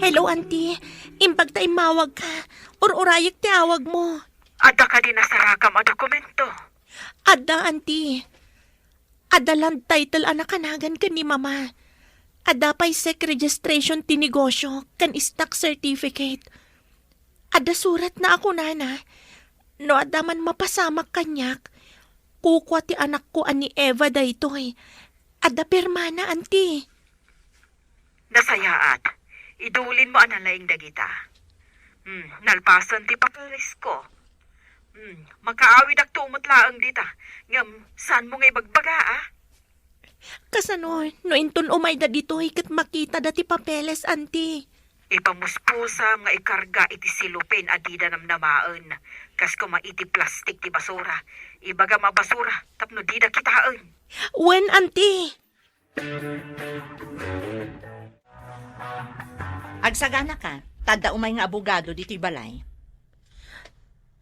Hello, Auntie. Imbag ta immawagka. Ur-urayek ti awagmo. Adda kadi nasarakam a dokumento? Adda, Auntie. Adda land title a nakanagan ken ni Mama. Adda pay sec registration ti negosyo ken stock certificate. Adda suratna a kunana, no adda man mapasamak kaniak, kukua ti anakko a ni Eva daytoy. Adda pirmana, Auntie. Nasayaat. Idulinmo a nalaing dagita. Hmm, nalpasen ti papelesko. Hmm, makaawidakto met laeng dita. Ngem, saanmo nga ibagbaga, a? Kasano, no inton umayda ditoy ket makitada ti papeles, Auntie? Ipamuspusam nga ikarga iti silupin a dida namnamaen, kas koma iti plastik ti basura. Ibagam a basura tapno dida kitaen. Wen, Auntie. Agsaganaka, ta adda umay nga abogado ditoy balay.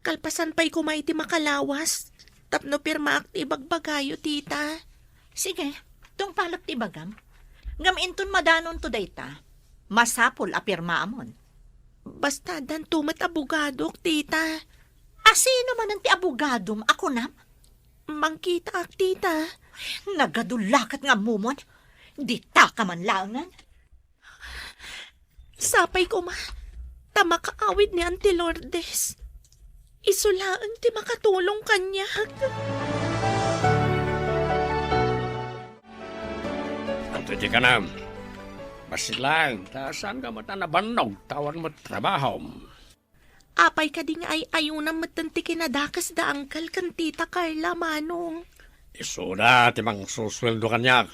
Kalpasan pay koma iti makalawas, tapno pirmaak ti ibagbagayo, tita. Sige, tungpalek ti ibagam. Ngem inton madanonto dayta, masapul a pirmaamon. Basta addanto met abogadok, tita. A sino manen ti abogadom a kunam? Mangkitaak, tita. Nagadu la ket nga ammomon. Ditaka man laengen. Sapay koma, ta makaawid ni Auntie Lourdes. Isu laeng ti makatulong kaniak. Anto ti kanam? Bassit laeng, ta saanka met a nabannog, ta awan met trabahom. Apay kadi nga ay-ayonam metten ti kinadakes da Uncle ken Tita Carla, Manong? Isuda ti mangsusueldo kaniak.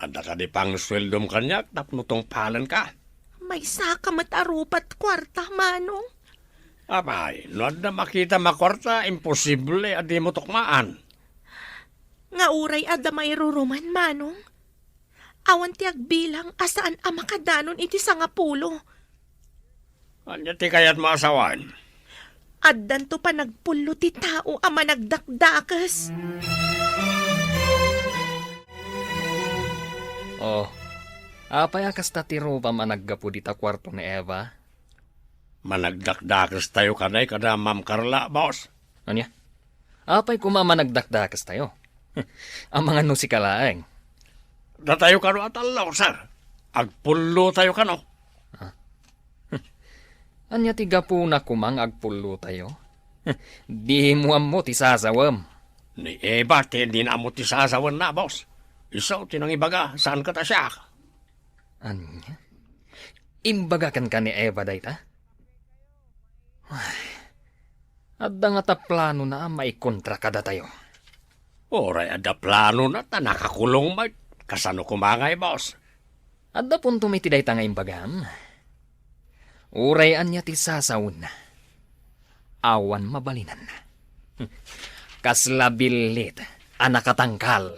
Adda kadi pangsueldom kaniak tapno tungpalenka? Maysaka met a rupat kuarta, Manong. Apay, no adda makita a kuarta, imposible a dimo tukmaan. Nga uray adda mairuruman, Manong. Awan ti agbilang a saan a makadanon iti sangapulo. Ania ti kayatmo a sawen? Addanto panagpullo ti tao a managdakdakes. Oh, apay a kasta ti rupam a naggapu dita kuarto ni Eva? Managdakdakestayo kadi kada Ma'am Carla, boss. Ania? Apay koma a managdakdakestayo? Amangan no sika laeng. Datayo kano a tallo, sir. Agpullotayo kano. Ah. Ania ti gapuna koma nga agpullotayo? Dimo ammo ti sasawem. Ni Eva ti dina ammo ti sasawenna, boss. Isu ti nangibaga, saan ket a siak. Ania? Imbaga kenka ni Eva dayta? Ay, adda ngata planona a maikontra kadatayo. Uray adda planona ta nakakulong met. Kasano koma ngay, boss? Adda puntom iti dayta nga imbagam. Uray ania ti sasawenna, awan mabalinanna. Kasla billit a nakatangkal.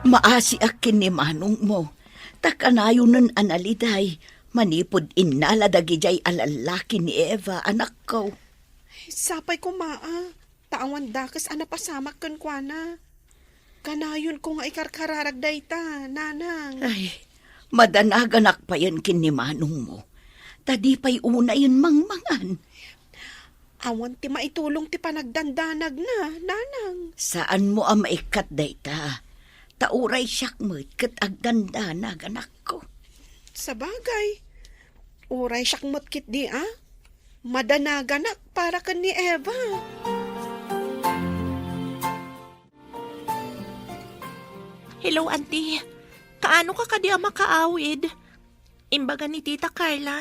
Maasiak ken ni manongmo, ta kanayonen a naliday manipud innala dagidiay a lallaki ni Eva, anakko. Sapay koma, a, ta awan dakes a napasamak kenkuana. Kanayonko nga ikarkararag dayta, nanang. Ay, Madanaganak payen ken ni manongmo, ta di pay unayen mangmangan. Awan ti maitulong ti panagdandanagna, nanang. Saanmo a maikkat dayta, ta uray siak met ket agdandanag, anakko. Sabagay, uray siak met ketdi a madanaganak para ken ni Eva. Hello, Auntie. Kaano ka kadi a makaawid? Imbaga ni Tita Carla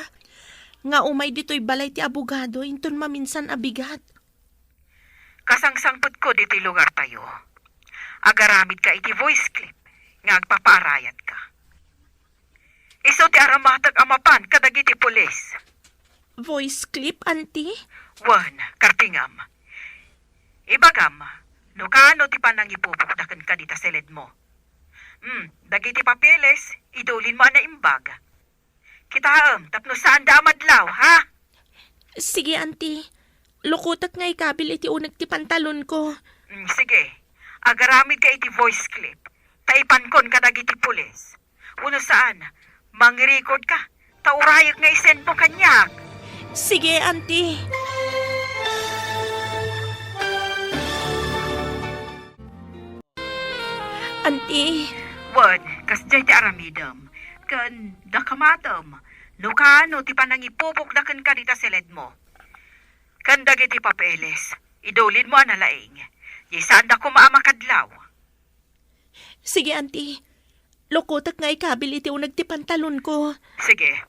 nga umay ditoy balay ti abogado inton maminsan a bigat. Kasangsangpetko ditoy lugartayo. Agaramidka iti voice clip nga agpapaarayatko. Isu ti aramatek a mapan kadagiti pulis. Voice clip, Auntie? Wen, kartingam. Ibagam, no kaano ti panangipupokda kenka dita seledmo. Hmm, dagiti papeles, idulinmo a naimbag. Kitaem, tapno saanda a madlaw, ha? Sige, Auntie. Lukotek nga ikabil iti uneg ti pantalonko. Hmm, sige. Agaramidka iti voice clip. Ta ipankon kadagiti pulis. Wenno saan, mangirecord ka. Ta urayek nga isendmo kaniak. Sige, Auntie. Auntie. Wen, kasdiay ti aramidem. Ken dakamatem, no kaano ti panangipupokda kenka dita seledmo. Ken dagiti papeles, idulinmo a nalaing. Di saanda koma a makadlaw. Sige, Auntie. Lukotek nga ikabil iti uneg ti pantalonko. Sige.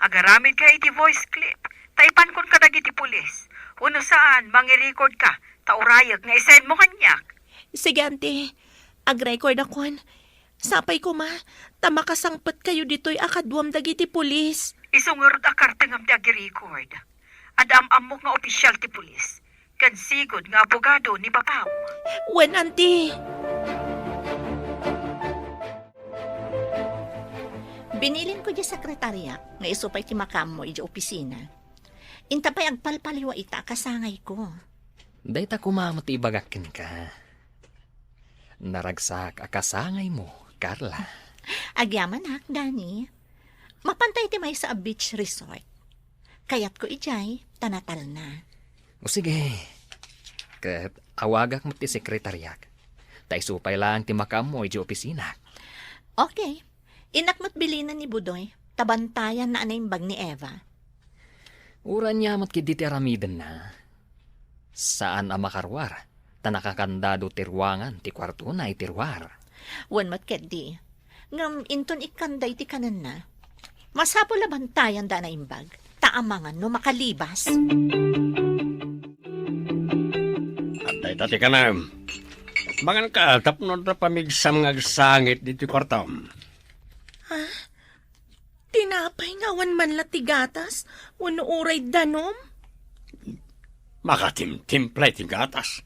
Agaramidka iti voice clip. Ta ipankon kadagiti pulis. Wenno saan, mangirecord ka. Ta urayek nga isendmo kaniak. Sige, Auntie. Agrecord akon. Sapay koma, ta makasangpetkayo ditoy a kaduam dagiti pulis. Isu ngarud a kartengam ti agirecord. Adda am-ammok nga opisyal ti pulis. Ken sigud nga abogado ni papam. Wen, Auntie. Binilinko diay sekretaria nga isu pay ti makaammo idiay opisina. Inta pay agpalpaliwa ita a kasangayko. Dayta koma met ti ibagak kenka. Naragsak a kasangaymo, Carla. Agyamanak, Danny. Mapanta iti maysa a beach resort. Kayatko idiay, ta natalna. O sige. Ket awagak met ti sekretariak. Ta isu pay laeng ti makaammo idiay opisina. Okay. Innak met bilinen ni Budoy, ta bantayanna a naimbag ni Eva. Uray ania met ketdi ti aramidenna. Saan a makaruar, ta nakakandado ti ruangan ti kuartona iti ruar. Wen met ketdi. Ngem inton ikkanda iti kanenna, masapul a bantayanda a naimbag, ta amangan no makalibas. Adda ita ti kanem. Manganka tapno adda pamigsam nga agsangit ditoy kuartom. Ha? Tinapay nga awan man la ti gatas wenno uray danum? Makatimtimplay ti gatas.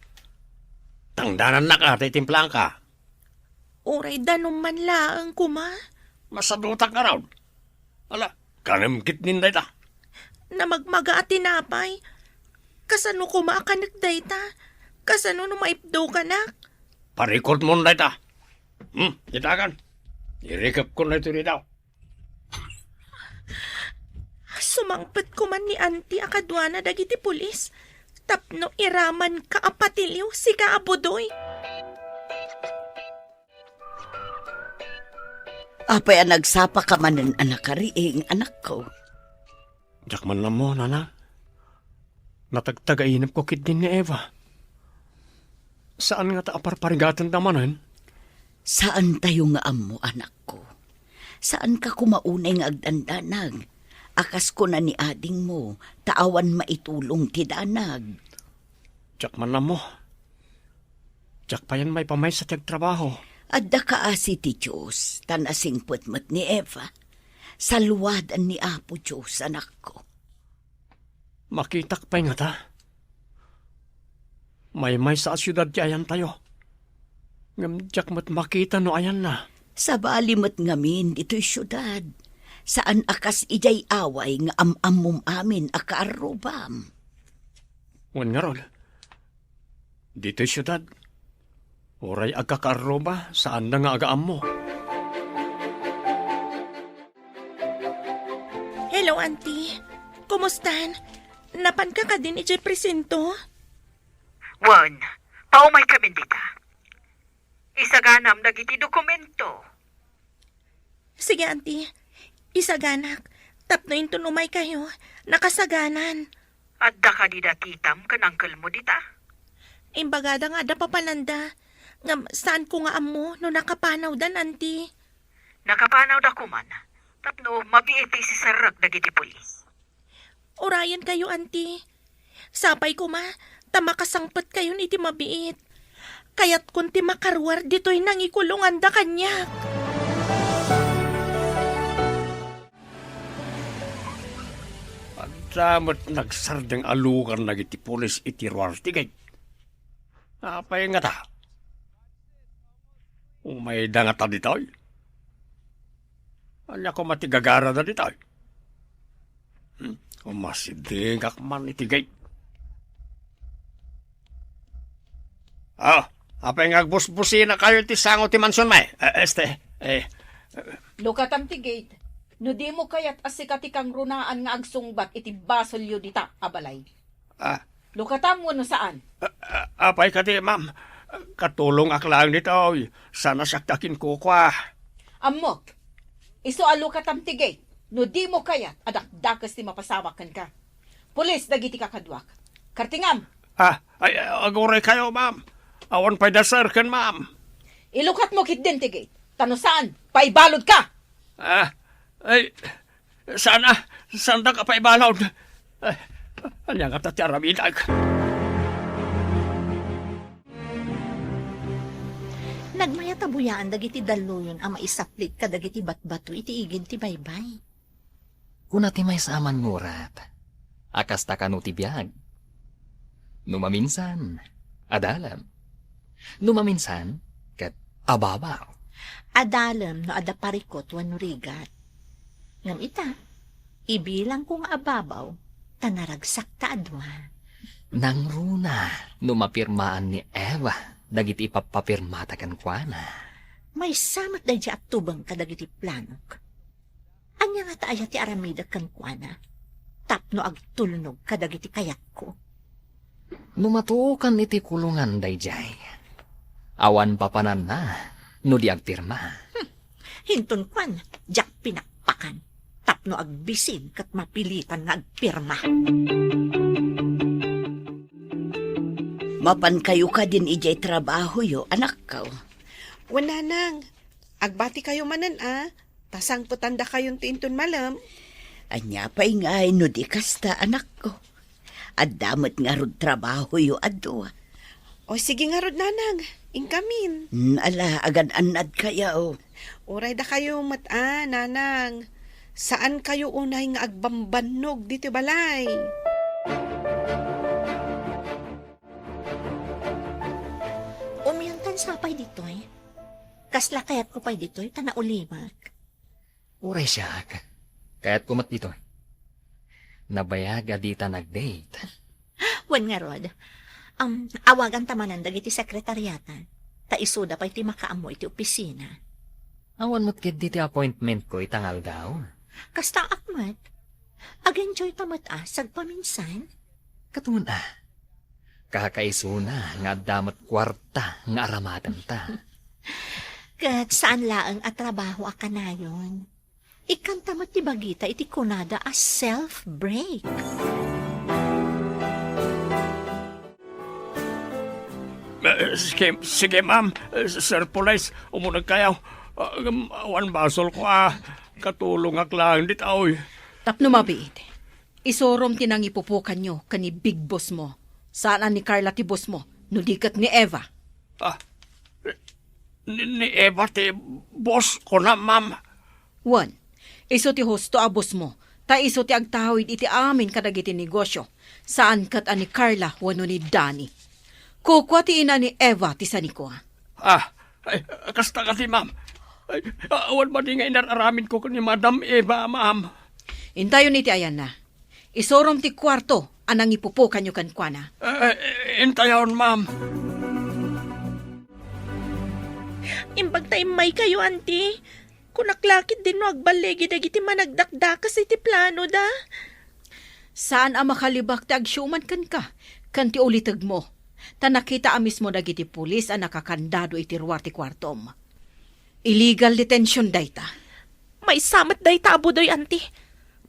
Tangdanannak a ta itimplaanka. Uray danum man laeng koma. Masadutak ngarud. Ala, kanem ketdin dayta. Namagmaga a tinapay. Kasano koma a kanek dayta? Kasano no maipdukanak? Parikutmon dayta. Hmm, ditakan. Irikepkon daytoy dita. Sumangpet koman ni Auntie a kaduana dagiti pulis tapno iramanka a patiliw, sika a Budoy. Apay a nagsapaka manen a nakariing, anakko? Diak man ammo, nana. Natagtagainepko ketdin ni Eva. Saan ngata a parparigatenda manen? Saantayo nga ammo, anakko. Saanka koma unay nga agdandanag, a kas kuna ni adingmo, ta awan maitulong ti danag. Diak man ammo. Diak payen maipamaysa ti agtrabaho. Adda kaasi ti Dios, ta nasingpet met ni Eva. Saluadan ni Apo Dios, anakko. Makitak pay ngata? Maymaysa a siudad ti ayantayo. Ngem diak met makita no ayanna. Sabali met ngamin ditoy siudad. Saan a kas idiay away nga am-ammom amin a kaarrubam. Wen ngarud, ditoy siudad, uray agkakaarruba, saanda nga agaammo. Auntie, kumustan? Napanka kadin idiay presinto? Wen, paumaykamin dita. Isaganam dagiti dokumento. Sige, Auntie. Isaganak. Tapno inton umaykayo, nakasaganan. Adda kadi datitam ken angkelmo dita? Imbagada nga adda papananda. Ngem saanko nga ammo no nakapanawdan, Auntie. Nakapanawda koman. Tapno mabiit ti isisarrek dagiti pulis. Urayenkayo, Auntie. Sapay koma, ta makasangpetkayon iti mabiit. Kayatkon ti makaruar ditoy nangikulonganda kaniak. Adda met nagsardeng a lugar dagiti pulis iti ruar ti gate. Apay ngata? Umayda ngata ditoy? Ania koma ti gagarada ditoy? Hmm, umasidegak man iti gate. Ah, apay nga agbusbusinakayo iti sango ti mansion, may? Eh, este, eh. Lukatam ti gate. No dimo kayat a sika ti kangrunaan nga agsungbat iti basolyo dita a balay. Ah. Lukatam wenno saan? Ah, ah, apay kadi, ma'am? Katulongak laeng ditoy. Saan a siak ti akinkukua. Ammok. Isu a lukatam ti gate. No dimo kayat a dakdakes ti mapasamak kenka. Pulis dagiti kakaduak. Kartingam! Ah, ay, aguraykayo, ma'am. Awan pay da, sir, ken ma'am. Ilukatmo ketdin ti gate. Ta no saan, paibalodka! Ah, ay, Saan a, saandak a paibalod. Ay, ania ngata ti aramidek? Nagmayat a buyaan dagiti dalluyon a maisaplit kadagiti batbato iti igid ti baybay. Kuna ti maysa a mannurat a kasta kano ti biag. No maminsan, adalem. No maminsan, ket ababaw. Adalem no adda parikot wenno rigat. Ngem ita, ibilangko nga ababaw, ta naragsak ta a dua. Nangruna no mapirmaan ni Eva dagiti ipappapirmata kenkuana. Maysa met daydiay a tubeng kadagiti planok. Ania ngata aya ti aramidek kenkuana tapno agtulnog kadagiti kayatko? No matuokan iti kulongan daydiay, awan papananna no di agpirma. Hmm. Inton kuan, diak pinakpakan tapno agbisin ket mapilitan nga agpirma. Mapankayo kadin idiay trabahoyo, anakko? Wen, nanang, agbatikayo manen a, ta sangpetandakayonto inton malem. Ania pay ngay no di kasta, anakko? Adda met ngarud trabahoyo a dua. O, sige ngarud, nanang. Inkamin. Hmm, ala, agan-annadkayo. Uray dakayo met a, nanang. Saankayo unay nga agbambannog ditoy balay. Umiankan sa pay ditoy. Kasla kayatko pay ditoy, ta naulimek. Uray siak. Kayatko met ditoy. Nabayag a dita nag-date. Wen ngarud, um, awaganta manen dagiti sekretariata, ta isuda pay ti makaammo iti opisina. Awan met ketdi ti appointmentko ita nga aldaw. Kastaak met. Ag-enjoyta met a sagpaminsan. Katon a. Kakaisuna nga adda met kuarta nga aramatenta. Ket saan laeng a trabaho a kanayon. Ikkanta met ti bagita iti kunada a self-break. Eh, sige, sige, ma'am. Eh, Sir Police, umunegkayo. Ah, um, awan basolko a katulongak laeng ditoy. Tapno mabiit, isurom ti nangipupokanyo ken ni Big Boss mo. Saan a ni Carla ti boss mo, no di ket ni Eva. Ah, ni, ni Eva ti boss ko na, ma'am. Wen, isu ti husto a boss mo, ta isu ti agtawid iti amin kadagiti negosyo, saan ket a ni Carla wenno ni Danny. Kukua ti ina ni Eva ti sanikua. Ah, ay, kasta kadi, ma'am. Ay, awan madi nga inar-aramidko ken ni Madam Eva, ma'am. Intayon iti ayanna. Isurom ti kuarto a nangipupokanyo kenkuana. Eh, eh, intayon, ma'am. Imbag ta immaykayo, Auntie. Kunak la ketdin no agballigi dagiti managdakdakes iti planoda. Saan a makalibak ti agsiuman kenka ken ti ulitegmo. Ta nakita a mismo dagiti pulis a nakakandado iti ruar ti kuartom. Illegal detention dayta. Maysa met dayta a Budoy, anti.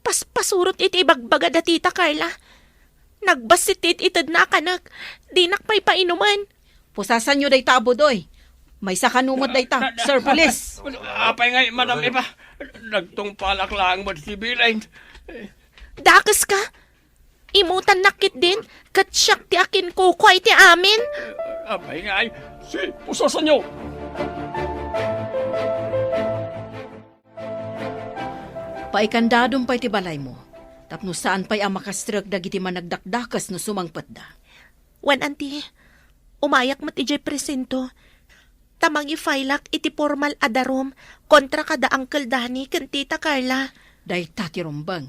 Paspasurot iti ibagbaga da tita Carla. Nagbassit ti it-itedna a kanek. Dinak pay painumen. Pusasanyo dayta a Budoy. Maysa kano met dayta, Sir Police. Apay ngay, Madam Eva? Nagtungpalak laeng met ti bilin. Dakeska. Imutannak ketdin, ket siak ti akinkukua iti amin. Apay ngay, si pusasanyo. Paikandadom pay ti balaymo, tapno saan pay a makastrek dagiti managdakdakes no sumangpetda. Wen, anti, umayak met idiay presinto, ta mangi-filak iti formal a darum kontra kada Uncle Danny ken Tita Carla. Dayta ti rumbeng.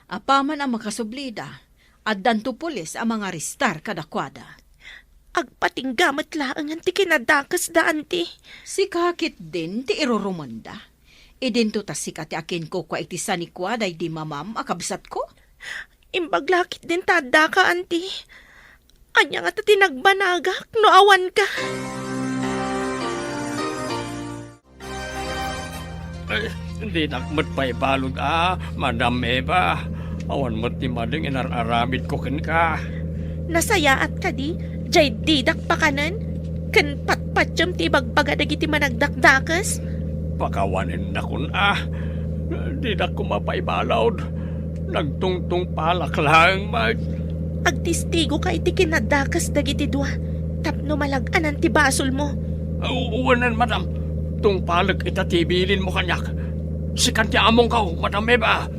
Apaman a makasublida, addanto pulis a mangarestar kadakuada. Agpatingga met laengen ti kinadakesda, anti. Sika ketdin ti irurumenda. Idinto ta sika ti akinkukua iti sanikua daydi mamam a kabsatko? Imbag la ketdin ta addaka, anti. Ania ngata ti nagbanagak no awanka? Eh, dinak met pay balud a, Madam Eva. Awan met ti madeng inar-aramidko kenka. Nasayaat kadi, jay didak pakanen, ken patpatiem ti ibagbaga dagiti managdakdakes? Pakawanennakon a, didak koma pay balud. Nagtungtungpalak laeng met. Agtistigoka iti kinadakes dagiti dua, tapno malag-anan ti basolmo. U-, wen, madam. Tungpalek ita ti bilinmo kaniak. Sikan ti amongko, Madam Eva.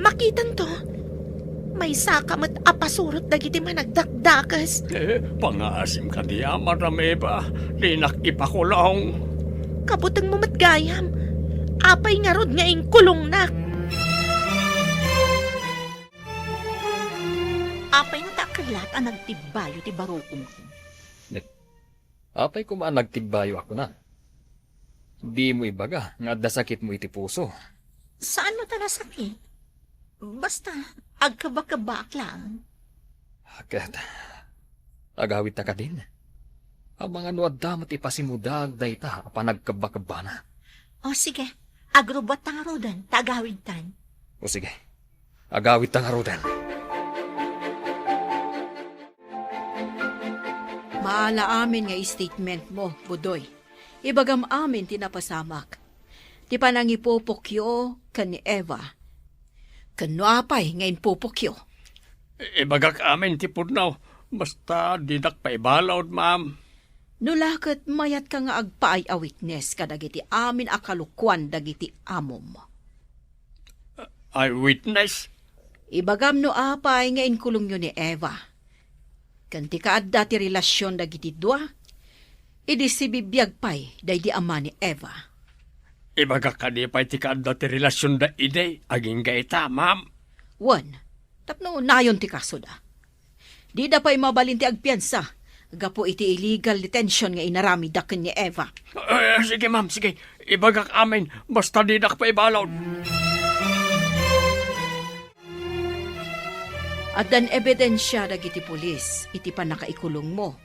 Makitanto. Maysaka met a pasurot dagiti managdakdakes. Eh, pangaasim kadi a, Madam Eva. Dinak ipakulong. Kabutengmo met gayam. Apay ngarud nga inkulongnak? Apay no ta kellat a nagtibbayo ti barukom? Apay koma a nagtibbayo a kuna? Dimo ibaga nga adda sakitmo iti puso. Saan no ta nasakit? Basta, agkebakebbaak laeng. Ket, agawidta kadin? Amangan no adda met ipasimudaag dayta a panagkebbakebbana. O, sige. Agrubuatta ngaruden, ta agawidtan. O, sige. Agawidta ngaruden. Maala amin nga statement mo, Budoy. Ibagam amin ti napasamak. Ti panangipupokyo ken ni Eva. Ken no apay nga impupokyo? I-, ibagak amin ti pudno. Basta dinak paibalud, ma'am. No la ket mayatka nga agpaay a witness kadagiti amin a kalokuan dagiti amom. Eyewitness? Ibagam no apay nga inkulongyo ni Eva. Ken ti kaadda ti relasion dagiti dua, idi sibibiag pay daydi ama ni Eva. Ibagak kadi pay ti kaadda ti relasionda idi agingga ita, ma'am? Wen, tapno nayon ti kasoda. Dida pay mabalin ti agpiansa gapu iti illegal detention nga inaramidda ken ni Eva. Eh, sige, ma'am, sige. Ibagak amin, basta didak paibalud. Addan ebidensia dagiti pulis iti pannakaikulongmo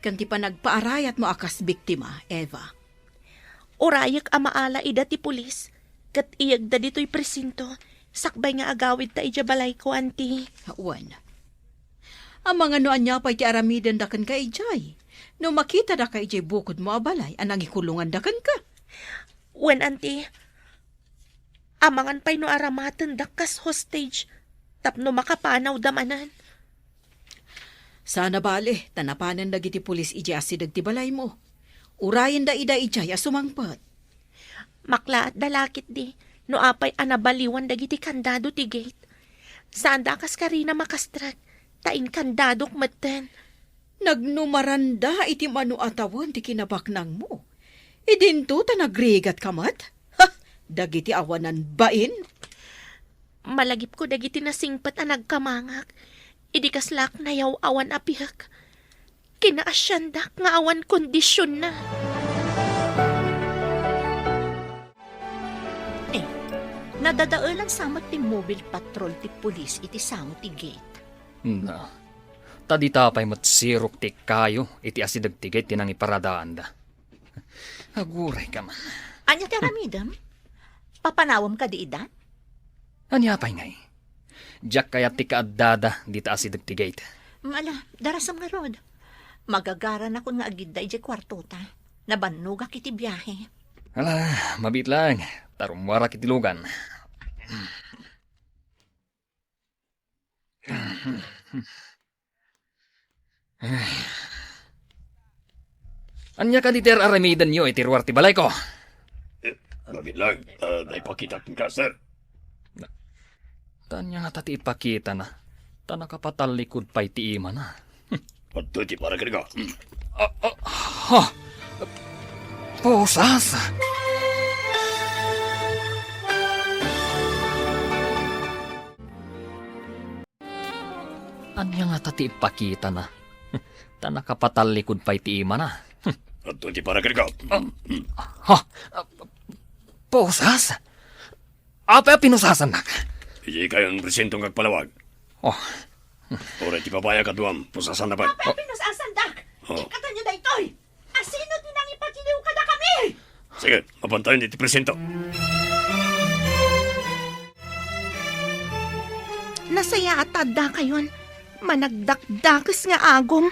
ken ti panagpaarayatmo a kas biktima, Eva. Urayek a maala ida ti pulis ket iyegda ditoy presinto sakbay nga agawidta idiay balayko, anti. Wen. Amangan no ania pay ti aramidenda kenka idiay, no makitada ka idiay bukodmo a balay a nangikulonganda kenka. Wen, anti. Amangan pay no aramatendak kas hostage tapno makapanawda manen. Saan a bale, ta napanen dagiti pulis idiay asideg ti balaymo. Urayenda ida idiay a sumangpet. Maklaatda la ketdi no apay a nabaliwan dagiti kandado ti gate. Saanda a kaskarina makastrek, ta inkandadok metten. Nagnumaranda iti mano a tawen ti kinabaknangmo. Idinto ta nagrigatka met? Ha! Dagiti awanan bain? Malagipko dagiti nasingpet a nagkamangak, idi kaslaak nayaw-awan a piek. Kinaasiandak nga awan kondisionna. Nadadaelan sa met ti mobile patrol ti pulis iti sango ti gate. Na, ta dita pay met sirok ti kayo iti asideg ti gate ti nangiparadaanda. Aguray ka man. Ania ti aramidem? Papanawem kadi ida? Ania pay ngay? Diak kayat ti kaaddada dita asideg ti gate. Ala, darasem ngarud. Magagaranakon nga agidda idiay kuartota. Nabannogak iti biahe. Ala, mabiit laeng. Ta rummuarak iti lugan. Ania kadi ti ar-aramidenyo iti ruar ti balayko? Eh, mabiit laeng, ah, naipakitak kenka, sir. Ta ania ngata ti ipakitana? Ta nakapatallikud pay ti imana. Adtoy ti para kenka. Hmm. Ah, ah, ha? Pusas? Ania ngata ti ipakitana? Ta nakapatallikud pay ti imana. Adtoy ti para kenka. Ah, ha? Pusas? Apay a pinusasannak? Idiay kayon presinto nga agpalawag. Oh. Uray ti babai a kaduam, pusasanna pay. Apay a pinusasandak? Oh. Ikatayo daytoy! Asino ti nangipakiliw kadakami? Sige, mapantayon iti presinto. Nasayaat ta addakayon. Managdakdakes nga agom.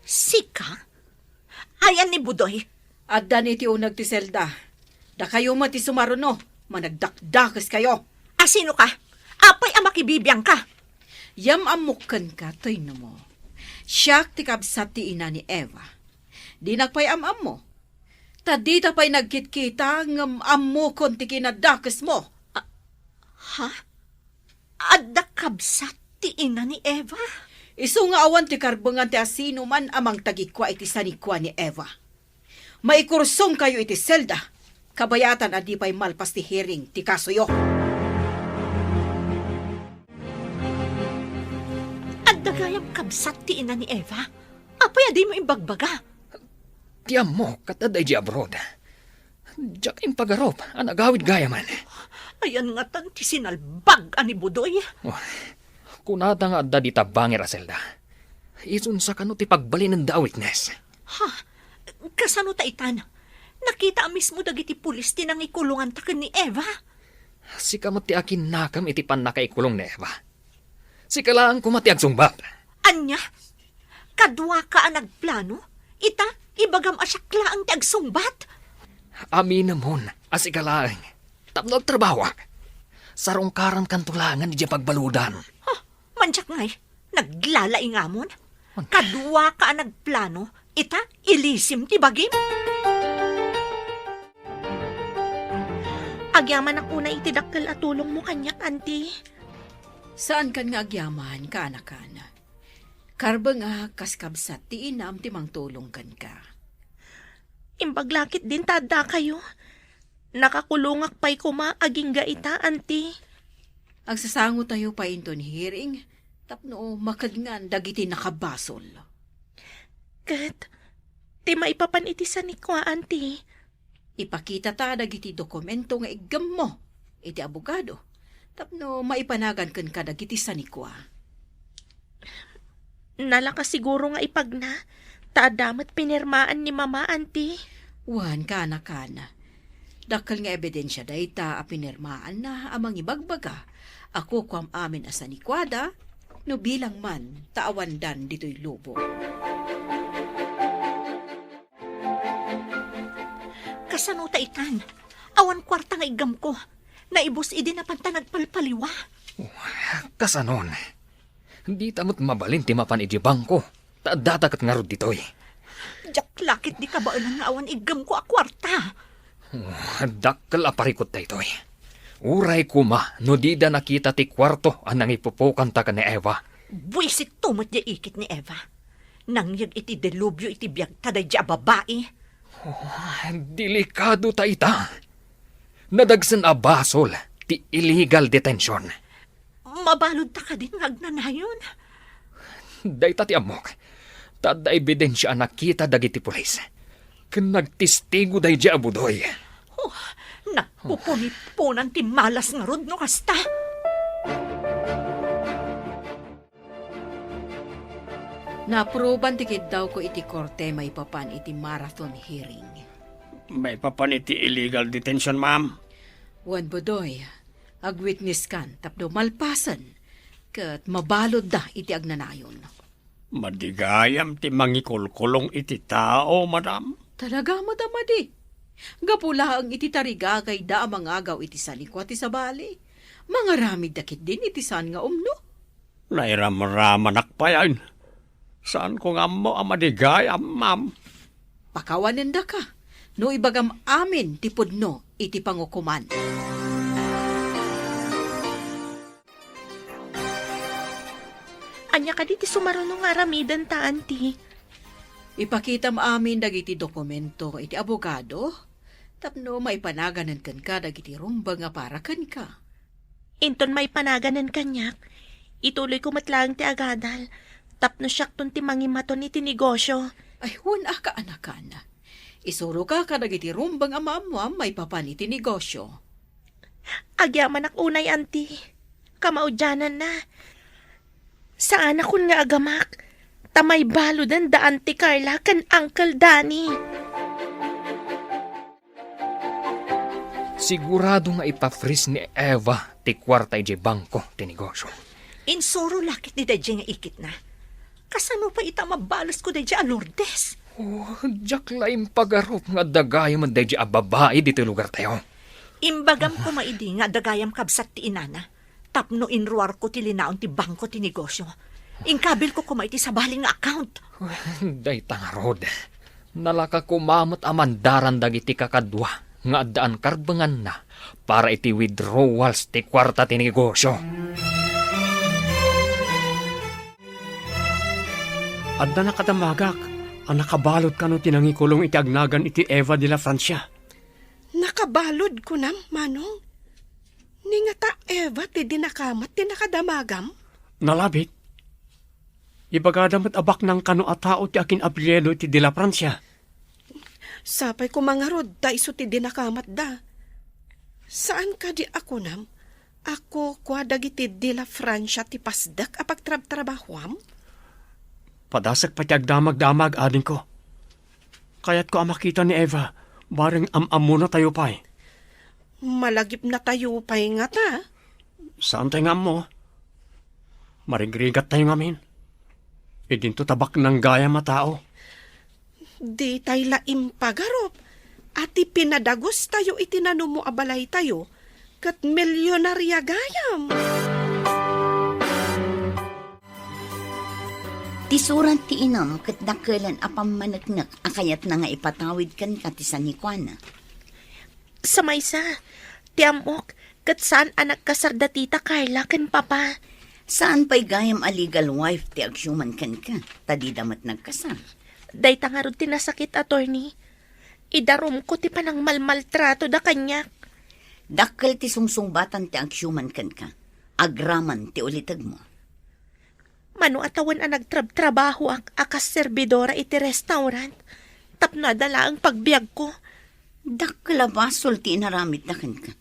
Sika? Ayan ni Budoy. Addan iti uneg ti selda. Dakayo met ti sumaruno, managdakdakes kayo. Asino ka? Apay a makibibiang ka? Yam-ammok kenka, Toy, no mo. Siak ti kabsat ti ina ni Eva. Dinak pay am-ammo. Ta dita pay nagkitkita ngem ammokon ti kinadakesmo. A-, ha? Adda kabsat ti ina ni Eva? Isu nga awan ti karbengan ti asinoman a mangtagikua iti sanikua ni Eva. Maikursongkayo iti selda, kabayatan a di pay malpas ti hearing ti kasoyo. Adda gayam kabsat ti ina ni Eva? Apay a dimo imbagbaga? Ti ammok, ket adda idiay abroad. Diak impagarup a nagawid gayamen. Ayan ngatan ti sinalbag a ni Budoy. Oh, kunada nga adda dita bangir a selda. Isunsa kano ti pagbalinenda a witness? Ha? Kasano ta itan? Nakita a mismo dagiti pulis ti nangikulonganta ken ni Eva. Sika met ti akinnakam iti pannakaikulong ni Eva. Sika laeng koma ti agsungbat. Ania? Kaduaka a nagplano? Ita, ibagam a siak laeng ti agsungbat? Aminemon a sika laeng tapno agtrabahoak. Sarungkarankanto laengen idiay pagbaludan. Ha? Mandiak ngay, naglalaingamon? Kaduaka a nagplano, ita, ilisim ti bagim? Agyamanak unay iti dakkel a tulongmo kaniak, Auntie. Saankan nga agyaman, kaanakan. Karbeng a kas kabsat ti inam ti mangtulong kenka. Imbag la ketdin ta addakayo. Nakakulongak pay koma agingga ita, Auntie. Agsasangotayo pay inton hearing tapno makadngan dagiti nakabasol. Ket ti maipapan iti sanikua, Auntie? Ipakitata dagiti dokumento nga iggemmo iti abogado tapno maipanagan kenka dagiti sanikua. Nalaka siguro nga ipagna, ta adda met pinirmaan ni Mama, Auntie. Wen, kaanakan. Dakkel nga ebidensia dayta a pinirmaanna a mangibagbaga a kukuam amin a sanikuada no bilang man ta awandan ditoy lubong. Kasano ta itan? Awan kuarta nga iggemko. Naibus idi napanta nagpalpaliwa. Kasanon? Dita met mabalin ti mapan idiay bangko, ta addata ket ngarud ditoy. Diak la ketdi kabaelan nga awan iggemko a kuarta. Oh, dakkel a parikut daytoy. Uray koma no dida nakita ti kuarto a nangipupokanta ken ni Eva. Buisitto met diay ikit ni Eva. Nangyeg iti delubyo iti biagta daydiay a babai. Oh, delikado ta ita. Nadagsen a basol ti illegal detention. Mabaludta kadin nga agnanayon? Dayta ti ammok. Ta adda ebidensia a nakita dagiti pulis. Ken nagtestigo daydiay a Budoy. Oh, Napupunipunan ti malas ngarud no kasta. Naapruban ti kiddawko iti korte maipapan iti marathon hearing. Maipapan iti illegal detention, ma'am? Wen, Budoy, agwitnesskan tapno malpasen ket mabaludda iti agnanayon. Madi gayam ti mangikulkulong iti tao, madam. Talaga met a madi. Gapu laeng iti tarigagayda a mangagaw iti sanikua ti sabali, mangaramidda ketdin iti saan nga umno. Nairamramanak payen. Saanko nga ammo a madi gayam, ma'am. Pakawanendaka no ibagam amin ti pudno iti pangukoman. Ania kadi ti sumaruno nga aramidenta, Auntie? Ipakitam amin dagiti dokumento iti abogado tapno maipanaganen kenka dagiti rumbeng a para kenka. Inton maipanaganen kaniak, ituloyko met laeng ti agadal tapno siakton ti mangimaton iti negosyo. Ay, wen a, kaanakan. Isuroka kadagiti rumbeng a maammuam maipapan iti negosyo. Agyamanak unay, Auntie. Kamaudiananna. Saanakon nga agamak, ta maibaluden da Auntie Carla ken Uncle Danny. Sigurado nga ipa-freeze ni Eva ti kuarta idiay bangko ti negosyo. Insuro la ketdi daydiay nga ikitna. Kasano pay ita a mabalesko daydiay a Lourdes? Oh, diak la impagarup nga adda gayam daydiay a babai ditoy lugartayo. Imbagam koma idi nga adda gayam kabsat ti inana tapno inruarko ti linaon ti bangko ti negosyo. Inkabilko koma iti sabali nga account. Dayta ngarud, nalaka koma met a mandaran dagiti kakadua nga addaan karbenganna para iti withdrawals ti kuarta ti negosyo. Adda nakadamagak a nakabalud kano ti nangikulong iti agnagan iti Eva de la Francia. Nakabalud, kunam, Manong? Ni ngata Eva ti dinakamat ti nakadamagam? Nalabit. Ibagada met a baknang kano a tao ti akin-apelyido iti de la Francia. Sapay koma ngarud ta isu ti dinakamatda. Saan kadi a kunam a kukua dagiti de la Francia ti pasdek a pagtrabtrabahoam? Padasek pay ti agdamagdamag, adingko. Kayatko a makita ni Eva, bareng am-ammonatayo pay. Malagipnatayo pay ngata? Saantay nga ammo. Marigrigattayo ngamin. Idinto ta baknang gayam a tao. Ditay la impagarup a ti pinadagustayo iti nanumo a balaytayo ket milionaria gayam. Ti surat ti inam ket dakelen a pammaneknek a kayatna nga ipatawid kenka ti sanikuana. Sa maysa, ti ammok, ket saan a nagkasar da Tita Carla ken Papa. Saan pay gayam a legal wife ti agsiuman kenka, ta dida met nagkasar. Dayta ngarud ti nasakit, attorney. Idarumko ti panangmalmaltratoda kaniak. Dakkel ti sungsungbatan ti agsiuman kenka, agraman ti ulitegmo. Mano a tawen a nagtrabtrabahoak a kas serbidora iti restaurant tapno adda laeng pagbiagko. Dakkel a basol ti inaramidda kenka.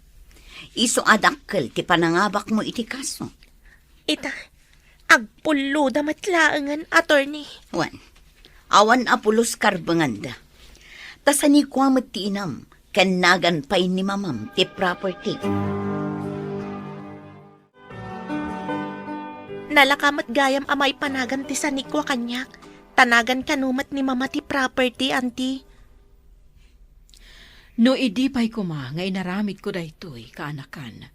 Isu a dakkel ti panangabakmo iti kaso. Ita, agpulloda met laengen, attorney. Wen, awan a pulos karbenganda. Ta sanikua met ti inam, ken nagan pay ni mamam ti property. Nalaka met gayam a maipanagan ti sanikua kaniak, ta nagan kano met ni Mama ti property, Auntie. No idi pay koma nga inaramidko daytoy, kaanakan.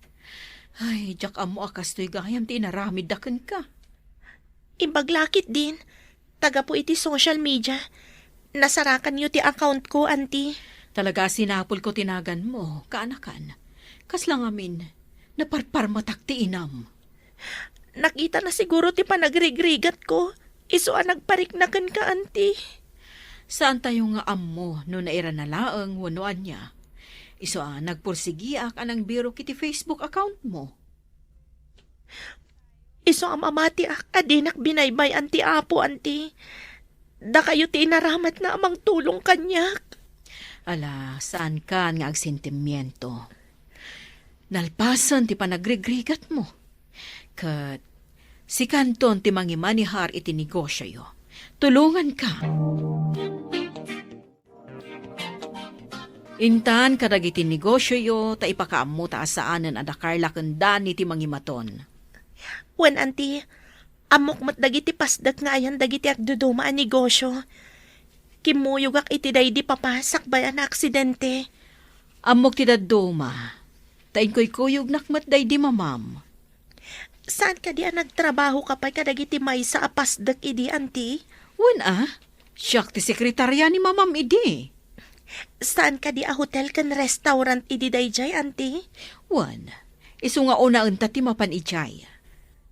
Ay, diak ammo a kastoy gayam ti inaramidda kenka. Imbag la ketdin, ta gapu iti social media, nasarakanyo ti account ko, Auntie. Talaga a sinapulko ti naganmo, kaanakan. Kasla ngamin, naparparmetak ti inam. Nakitana siguro ti panagrigrigatko, isu a nagparikna kenka, Auntie. Saantayo nga ammo no nairana laeng wenno ania. Isu a nagpursigiak a nangbirok iti Facebook accountmo. Isu a mamatiak a dinak binaybay-an ti Apo, Auntie. Dakayo ti inaramidna a mangtulong kaniak. Ala, saankan nga agsentimiento. Nalpasen ti panagrigrigatmo. Ket sikanton ti mangimanihar iti negosioyo. Tulonganka. Intan kadagiti negosioyo ta ipakaammo ta a saanen a da Carla ken Dani ti mangimaton. Wen, Auntie, ammok met dagiti pasdek nga ayan dagiti agduduma a negosio. Kimmuyogak iti daydi papa sakbay a naaksidente. Ammok ti dadduma, ta inkuykuyognak met daydi mamam. Saan kadi a nagtrabahoka pay kadagiti maysa a pasdek idi, Auntie? Wen a, siak ti sekretaria ni mamam idi. Saan kadi a hotel ken restaurant idi daydiay, Auntie? Wen, isu nga unaenta ti mapan idiay.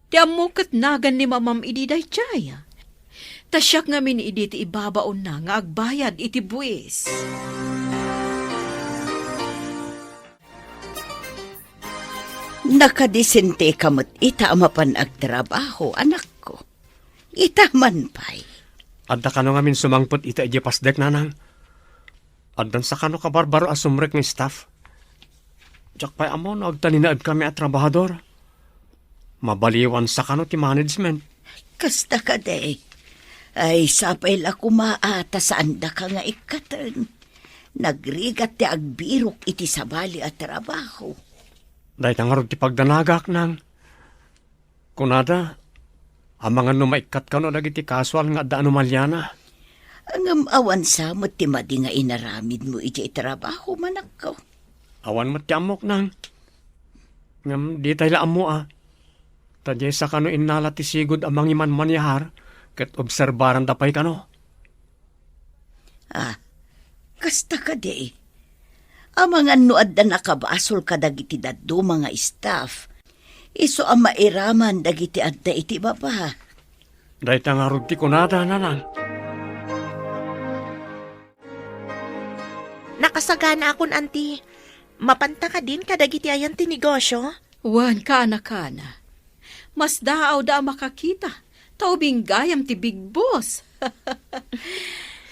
Ti ammok ket nagan ni mamam idi daydiay. Ta siak ngamin idi ti ibabaonna nga agbayad iti buis. Nakadisenteka met ita a mapan agtrabaho, anakko. Ita man pay. Adda kano ngamin sumangpet ita idiay pasdek, nanang? Addan sa kano kabarbaro a sumrek nga staff? Diak pay ammo no agtalinaedkami a trabahador. Mabaliwan sa kano ti management. Kasta kadi. Ay, sapay la koma a ta saandaka nga ikkaten. Nagrigat ti agbirok iti sabali a trabaho. Dayta ngarud ti pagdanagak, nang. Kunada, amangan no maikkat kano dagiti kasual nga adda anomaliana. Ngem awan sa met ti madi nga inaramidmo idiay trabaho, manakko. Awan met ti ammok, nang. Ngem ditay la ammo a. Ta diay sa kano innala ti sigud a mangimanmanihar ket obserbaranda pay kano. Ah, kasta kadi. Amangan no adda nakabasol kadagiti dadduma nga staff, isu a mairaman dagiti adda iti baba. Dayta ngarud ti kunada, nanang. Nakasaganaakon, Auntie. Mapanta kadin kadagiti ayan ti negosio? Wen, kaanakana. Masdaawda a makakita, ta ubing gayam ti Big Boss.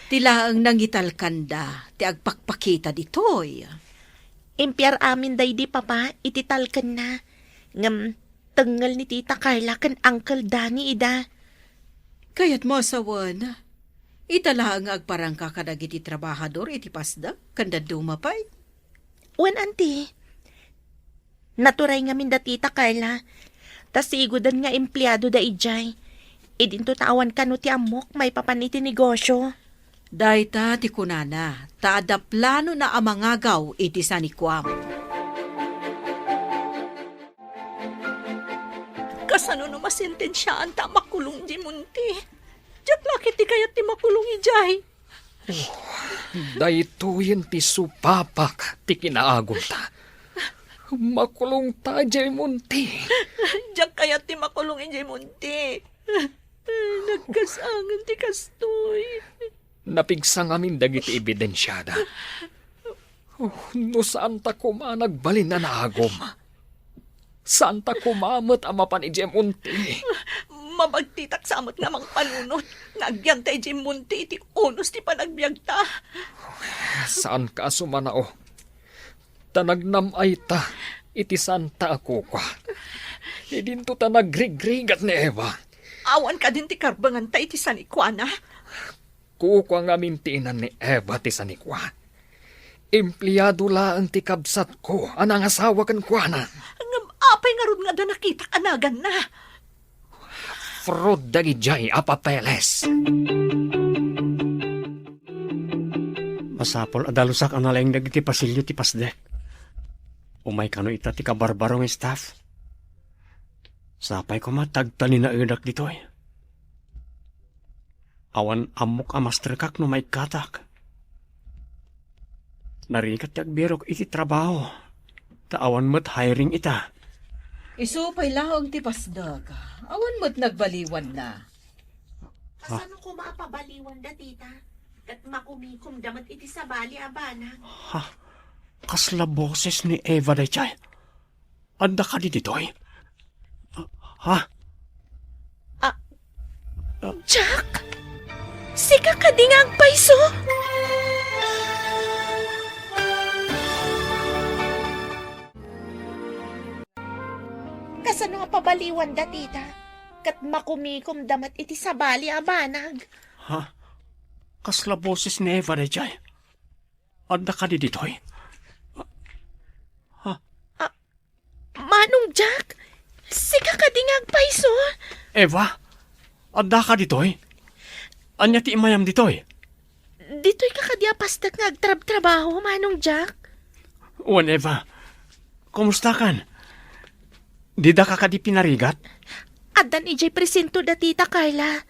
Ti laeng nangitalkanda ti agpakpakita ditoy. Impiar amin daydi papa iti talkenna. Ngem tengngel ni Tita Carla ken Uncle Danny ida. Kayatmo a sawen, ita laeng nga agparangka kadagiti trabahador iti pasdek ken dadduma pay? Wen, Auntie. Naturay ngamin da Tita Carla, ta sigudan nga empleado da idiay. Idinto ta awan kano ti ammok maipapan iti negosio. Dayta ti kunana, ta adda planona a mangagaw iti sanikuam. Kasano no masentensiaanta a makulong diay Monte? Diak la ketdi kayat ti makulong idiay. Oh, daytoyen ti supapak ti kinaagumta. Makulongta diay Monte. Diak kayat ti makulong idiay Monte. Nagkasangan ti kastoy. Napigsa ngamin dagiti ebidensiada. Oh, no saanta koma nagbalin a naagum. Saanta koma met a mapan idiay Monte. Mabagtitak sa met nga mangpanunot nga agyanta idiay Monte iti unos ti panagbiagta. Saanka a sumanao. Ta nagnam-ayta iti saanta a kukua. Idinto ta nagrigrigat ni Eva. Awan kadin ti karbenganta iti sanikuana? Kukua ngamin ti ina ni Eva ti sanikua. Empleado laeng ti kabsatko a nangasawa kenkuana. Ngem apay ngarud nga adda nakitak a naganna? Fraud dagidiay a papeles. Masapul a dalusak a nalaing dagiti pasilyo ti pasdek. Umay kano ita ti kabarbaro nga staff. Sapay koma ta agtalinaedak ditoy. Awan ammok a masterkak no maikkatak. Narigat ti agbirok iti trabaho, ta awan met hiring ita. Isu pay laeng ti pasdek, awan met nagbaliwanna. Kasano koma a pabaliwanda, tita? Ket makumikomda met iti sabali a banag. Ha? Kasla boses ni Eva daydiay? Adda kadi ditoy? Ha? Ah, Jack? Sika kadi nga agpayso? Kasta no a pabaliwanda, tita, ket makumikomda met iti sabali a banag. Ha? Kasla boses ni Eva daydiay? Adda kadi ditoy? Ha? Ah, Manong Jack, sika kadi nga agpayso? Eva, adda ka ditoy? Ania ti imayam ditoy? Ditoy ka kadi a pasdek nga agtrabtrabaho, Manong Jack? Wen, Eva, kumusta kan? Dida ka kadi pinarigat? Addan idiay presinto da Tita Carla.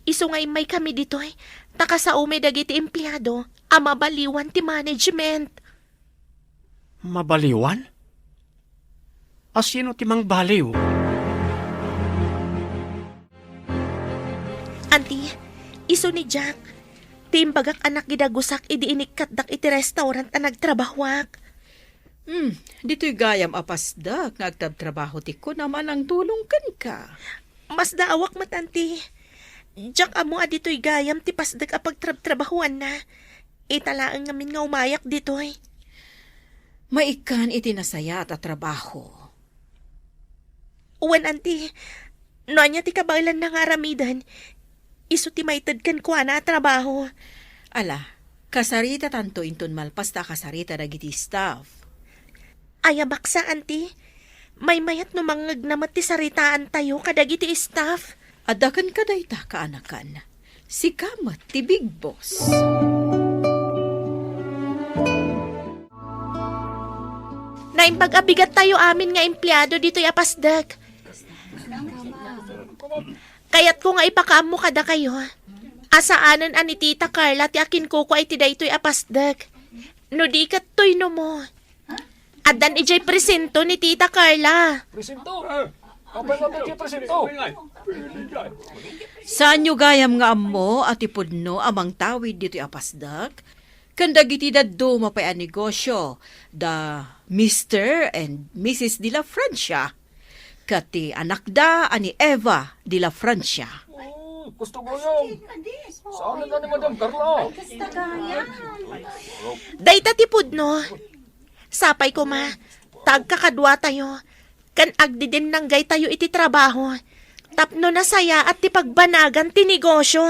Isu nga immay kami ditoy, ta kasaomi dagiti empleado a mabaliwan ti management. Mabaliwan? Asino ti mangbaliw? Anti, isu ni Jack. Ti imbagak a nakidagusak idi inikkatdak iti restaurant a nagtrabahoak. Hmm, ditoy gayam a pasdek nga agtrabtrabaho ti kunam a nangtulong kenka. Masdaawak met, anti. Diak ammo a ditoy gayam ti pasdek a pagtrabtrabahoanna. Ita laeng ngamin nga umayak ditoy. Maikkan iti nasayaat a trabaho. Wen, anti, no ania ti kabaelanna nga aramiden, isu ti maited kenkuana a trabaho. Ala, kasaritatanto inton malpas ta kasarita dagiti staff. Aya baksa, anti. Maymayat no mangngegna met ti saritaantayo kadagiti staff. Adda kenka dayta, kaanakan. Sika met ti big boss. Naimbag a bigattayo amin nga empleado ditoy a pasdek. Kayatko nga ipakaammo kadakayo a saanen a ni Tita Carla ti akinkukua iti daytoy a pasdek. No di ket tuynomo. Addan idiay presinto ni Tita Carla. Presinto? Apay nga ti presinto? Saanyo gayam nga ammo a ti pudno a mangtawid ditoy a pasdek ken dagiti dadduma pay a negosio da Mister and Missus de la Francia ket ti anakda a ni Eva de la Francia. Oh, gusto ko yun. Saan na ni Madam Carla? Dayta ti pudno. Sapay koma, ta agkakaduatayo, ken agdidinnanggaytayo iti trabaho, tapno nasayaat ti pagbanagan ti negosio.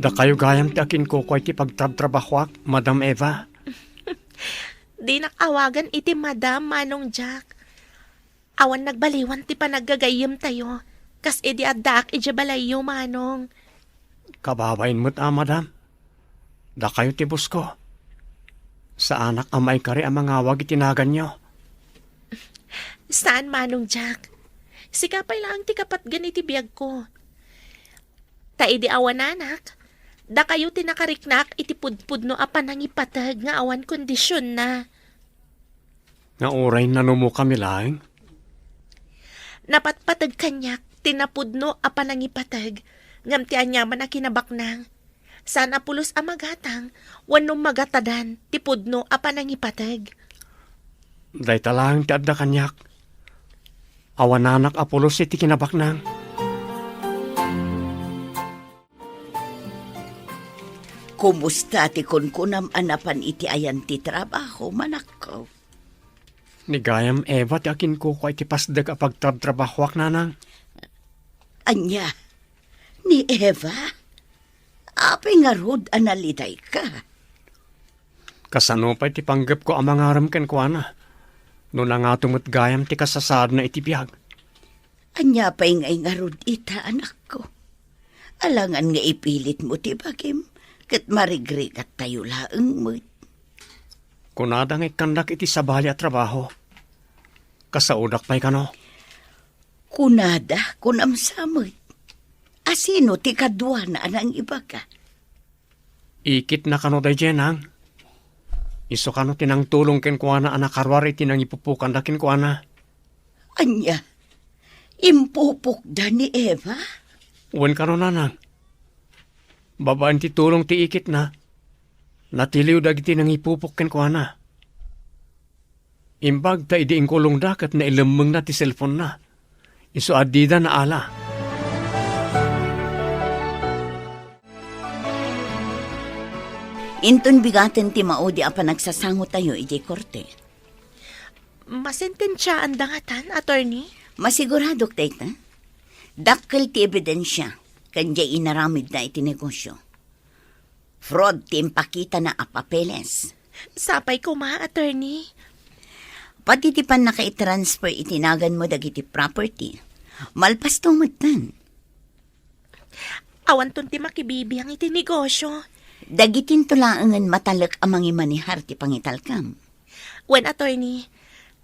Dakayo gayam ti akinkukua iti pagtrabtrabahoak, Madam Eva. Dinak awagan iti Madam, Manong Jack. Awan nagbaliwan ti panaggagayyemtayo, kas idi addaak idiay balayyo, Manong. Kababain met a, Madam. Dakayo ti bosko. Saanak a maikari a mangawag iti naganyo. Saan, Manong Jack. Sika pay laeng ti kapatgan iti biagko. Ta idi awananak, dakayo ti nakariknaak iti pudpudno a panangipateg nga awan kondisionna. Nga uray nanumokami laeng? Napatpateg kaniak ti napudno a panangipateg ngem ti aniaman a kinabaknang. Saan a pulos a magatang wenno magatadan ti pudno a panangipateg. Dayta laeng ti adda kaniak. Awananak a pulos iti kinabaknang. Kumusta ti kunkunam a napan iti ayan ti trabaho, manakko? Ni gayam Eva ti akinkukua iti pasdek a pagtrabtrabahoak, nanang. Ania? Ni Eva? Apay ngarud a nalidayka? Kasano pay ti panggepko a mangarem kenkuana no nangato met gayam ti kasasaadna iti biag? Ania pay ngay ngarud ita, anakko? Alangan nga ipilitmo ti bagim, ket marigrigattayo laeng met. Kunada nga ikkandak iti sabali a trabaho. Kasaodak pay kano? Kunada, kunam sa met. Asino ti kaduana a nangibaga? Ikitna kano daydiay, nang? Isu kano ti nangtulong kenkuana a nakaruar iti nangipupokanda kenkuana? Ania? Impupokda ni Eva? Wen kano, nanang. Babaen ti tulong ti ikitna, natiliw dagiti nangipupok kenkuana. Imbag ta idi inkulongda ket nailemmengna ti cellphone-na. Isu a dida naala. Inton bigaten ti maudi a panagsasangotayo idiay korte. Masentensiaanda ngatan, attorney? Masiguradok dayta. Dakkel ti ebidensia ken diay inaramidna iti negosio. Fraud ti impakitana a papeles. Sapay koma, attorney. Pati ti pannakaitransfer iti naganmo dagiti property, malpasto metten. Awanton ti makibibiang iti negosio. Dagitinto laengen matalek a mangimanehar ti pangitalkam. Wen, attorney,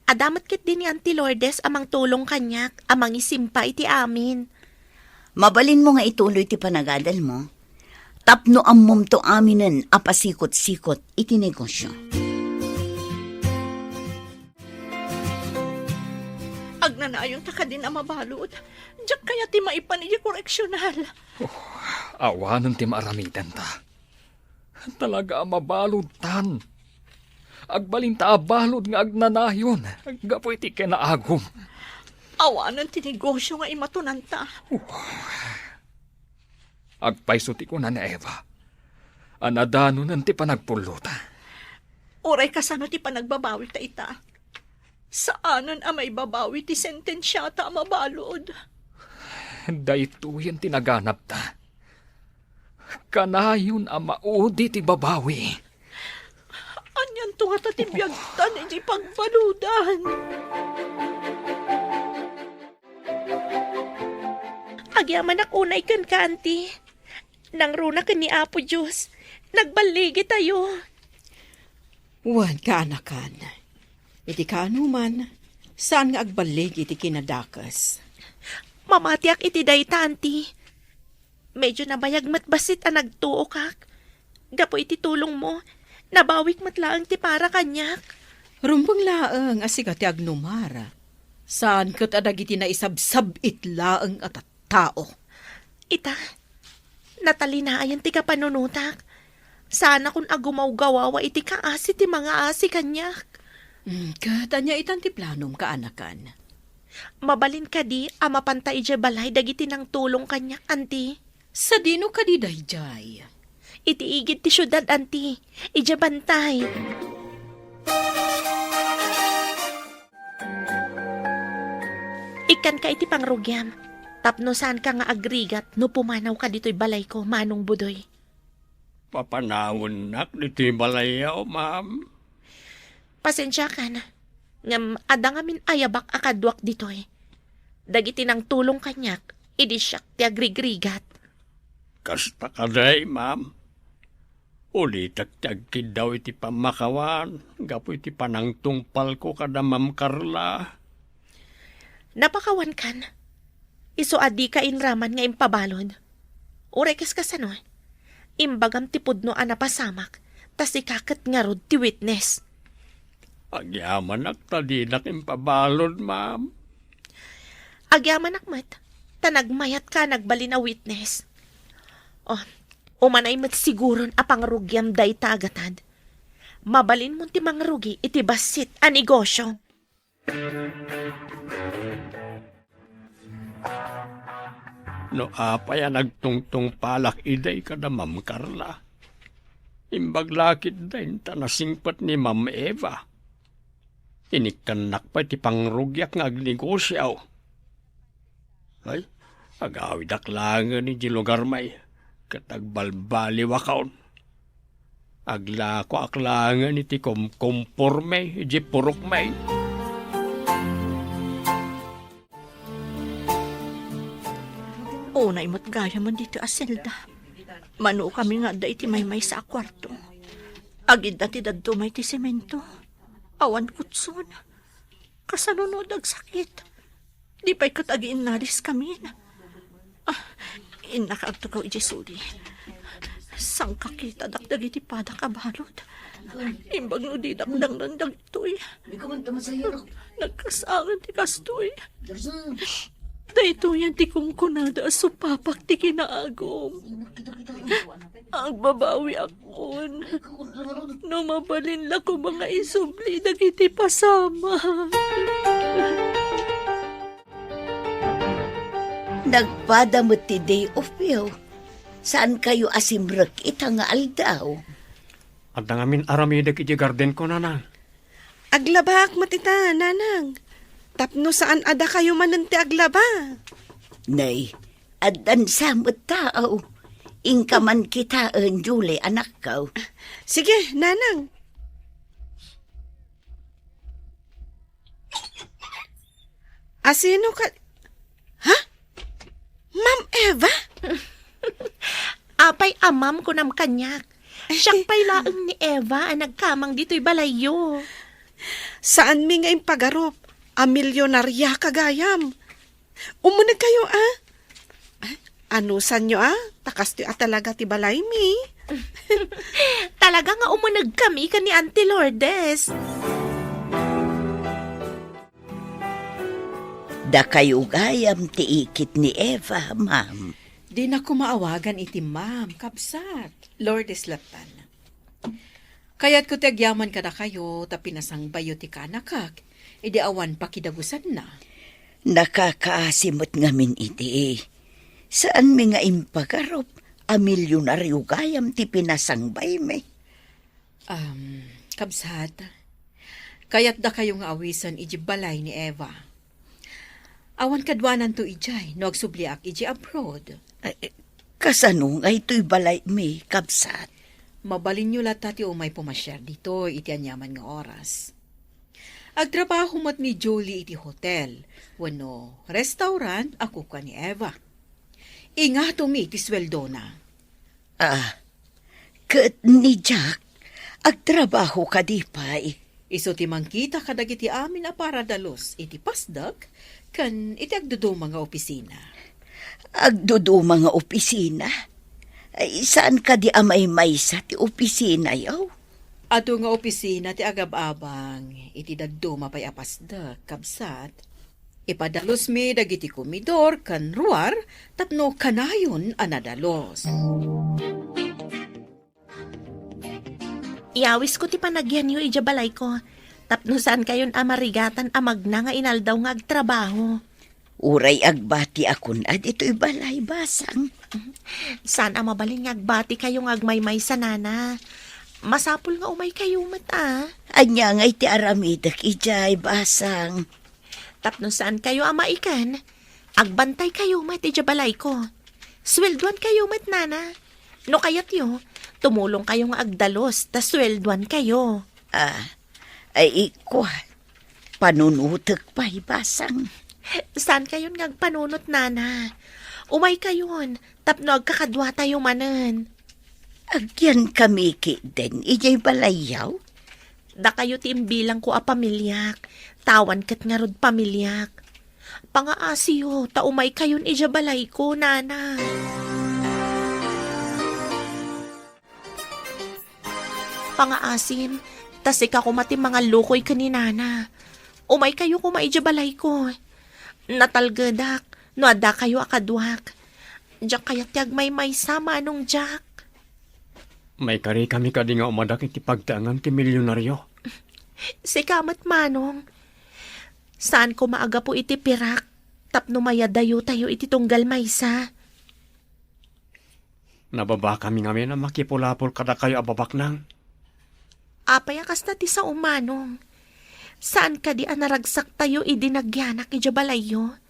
adda met ketdi ni Auntie Lourdes a mangtulong kaniak a mangisimpa iti amin. Mabalinmo nga ituloy ti panagadalmo tapno ammomto aminen a pasikot-sikot iti negosio. Agnanayonta kadin a mabalud. Diak kayat ti maipan iti koreksional. Oh, awanen ti maaramidenta. Talaga a mabaludtan. Agbalinta a balud nga agnanayon gapu iti kinaagum. Awanen ti negosio nga imatonanta. Oh. Agpayso ti kuna ni Eva a nadanonen ti panagpullota. Uray kasano ti panagbabawita ita, saanen a maibabawi ti sentensiata a mabalud. Daytoyen ti naganabta. Kanayon a maudi ti babawi. Anianto ngata ti biagtan iti pagbaludan? Agyamanak unay kenka, Auntie. Nangruna ken ni Apo Dios, nagballigitayo. Wen, kaanakan, iti kaanoman, saan nga agballigi ti kinadakes. Mamatiak iti dayta, Auntie. Medyo nabayag met bassit a nagtuokak. Gapu iti tulongmo, nabawik met laeng ti para kaniak. Rumbeng laeng a sika ti agnumar. Saan ket a dagiti naisabsab-it laeng a tattao. Ita, natalinayan ti kapanunotak. Saanakon a gumawgawawa iti kaasi ti mangaasi kaniak. Hmm, ket ania itan ti planom, kaanakan? Mabalin kadi a mapanta idiay balay dagiti nangtulong kaniak, Auntie? Sadino kadi daydiay? Iti igid ti siudad, Auntie. Idiay bantay. Ikkanka iti pangrugiam, tapno saanka nga agrigat no pumanawka ditoy balayko, Manong Budoy. Papanawennak ditoy balayyo, ma'am. Pasensiakan, ngem adda ngamin a yabak a kaduak ditoy. Dagiti nangtulong kaniak, idi siak ti agrigrigat. Kasta kadi, ma'am. Ulitek ti agkiddaw iti pammakawan gapu iti panangtungpalko kada Ma'am Carla. Napakawankan. Isu a dika inraman nga impabalud. Uray kas kasano, imbagam ti pudno a napasamak, ta sika ket ngarud ti witness. Agyamanak ta dinak impabalud, ma'am. Agyamanak met, ta nagmayatka a nagbalin a witness. Oh, umanay met siguron a pangrugiam dayta a gatad. Mabalinmon ti mangrugi iti bassit a negosio. No apay a nagtungtungpalak idi kada Ma'am Carla, imbag la ketdin ta nasingpet ni Ma'am Eva. Inikkannak pay ti pangrugiak nga agnegosio. Ay, agawidak laengen idiay lugarmi, ket agbalbaliwakon. Aglakoak laengen iti kumkumpormi idiay purokmi. Unay met gayamen ditoy a selda. Manokami nga adda iti maymaysa a kuarto. Agidda ti dadduma iti semento. Awan kutson. Kasano no agsakit? Di pay ket agiinnaliskamin. Ah, innaka agtugaw idiay suli. Sangkakitadak dagiti padak a balud. Imbag no didak dangdang dagitoy. Nagkasangan ti kastoy. Daytoyen ti kunkunada a supapak ti kinaagum. Agbabawiakon. No mabalin la koma nga isubli dagiti pasamak. Nagpada met ti day off yo. Saankayo a simrek ita nga aldaw? Adda ngamin aramidek iti gardenko, nanang. Aglabaak met ita, nanang. Tapno saan a dakayo manen ti aglaba. Nay, addan sa met tao. Inka man kitaen, Julie, anakko. Sige, nanang. Asino ka? Ha? Ma'am Eva? Apay a ma'am kunam kaniak? Siak pay laeng ni Eva a nagkamang ditoy balayyo. Saanmi nga impagarup a milyonariaka gayam. Umuneg kayo, a? Ay, anusanyo, a? Ta kastoy a talaga ti balaymi. Talaga nga umuneg kami ken ni Auntie Lourdes. Dakayo gayam ti ikit ni Eva, ma'am. Dinak koma awagan iti ma'am, kabsat. Lourdes lattan. Kayatko ti agyaman kadakayo ta pinasangbayyo ti kanakak idi awan pakidagusanna. Nakakaasi met ngamin iti. Saanmi nga impagarup a milyonaryo gayam ti pinasangbaymi. Um, kabsat, kayatdakayo nga awisen iti balay ni Eva. Awan kaduananto idiay no agsubliak iti abroad. Ay, kasano nga itoy balaymi, kabsat? Mabalinyo latta ti umay pumasiar ditoy iti aniaman nga oras. Agtrabaho met ni Julie iti hotel wenno restaurant a kukua ni Eva. Ingatomi ti sueldona. Ah, ket ni Jack, agtrabaho kadi pay? Isu ti mangkita kadagiti amin a paradalus iti pasdek ken iti agduduma nga opisina. Agduduma nga opisina? Ay, saan kadi a maymaysa ti opisinayo? Adu nga opisina ti agab-abang iti dadduma pay a pasdek, kabsat. Ipadalusmi dagiti komidor ken ruar tapno kanayon a nadalus. Iyawisko ti panagyanyo idiay balayko, tapno saankayon a marigatan a magna nga inaldaw nga agtrabaho. Uray agbatiakon a ditoy balay, basang. Saan a mabalin nga agbatikayo nga agmaymaysa, nana. Masapul nga umaykayo met, a. Ania ngay ti aramidek idiay, basang? Tapno saankayo a maikan, agbantaykayo met idiay balayko. Sueldoankayo met, nana. No kayatyo, tumulongkayo nga agdalus ta sueldoankayo. Ah, ay, ikua, panunotek pay, basang. Saankayon nga agpanunot, nana. Umaykayon, tapno agkakaduatayo manen. Agyankami ketdin idiay balayyo? Dakayo ti imbilangko a pamiliak, ta awan ket ngarud pamiliak. Pangaasiyo, ta umaykayon idiay balayko, nana. Pangaasim, ta sika koma ti mangallukoy ken ni nana. Umaykayo koma idiay balayko. Natalgedak no addakayo a kaduak. Diak kayat ti agmaymaysa, Manong Jack. Maikarikami kadi nga umadak iti pagtaengan ti milyonaryo? Sika met, Manong. Saan koma a gapu iti pirak tapno mayadayotayo iti tunggal maysa. Nababakami ngamin a makipulapol kadakayo a babaknang. Apay a kasta ti sao, Manong? Saan kadi a naragsaktayo idi nagyanak idiay balayyo?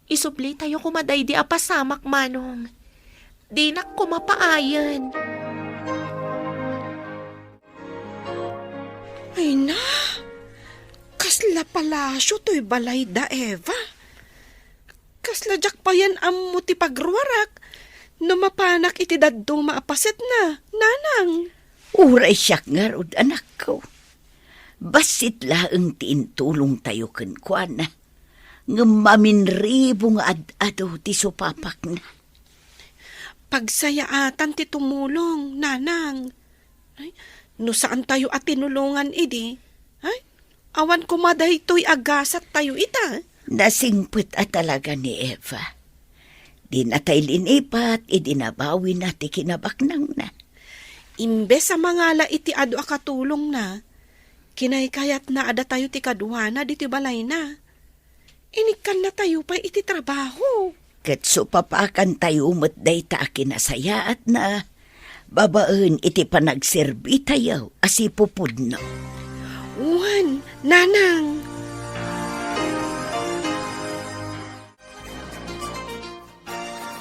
Isublitayo koma daydi a pasamak, Manong. Dinak koma paayen. Ay na, kasla palasio toy balay da Eva. Kasla diak payen ammo ti pagruarak no mapanak iti dadduma a pasetna, nanang. Uray siak ngarud, anakko. Bassit laeng ti intulongtayo kenkuana, ngem maminribo nga ad-adu ti supapakna. Pagsayaatan ti tumulong, nanang. Ay, no saantayo a tinulongan idi, ay, awan koma daytoy a gasattayo ita. Nasingpet a talaga ni Eva. Dinatay linipat idi nabawina ti kinabaknangna. Imbes a mangala iti adu a katulongna, kinaykayatna a datayo ti kaduana ditoy balayna. Inikkannatayo pay iti trabaho. Ket supapakantayo met dayta a kinasayaatna babaen iti panagserbitayo a sipupudno. Wen, nanang.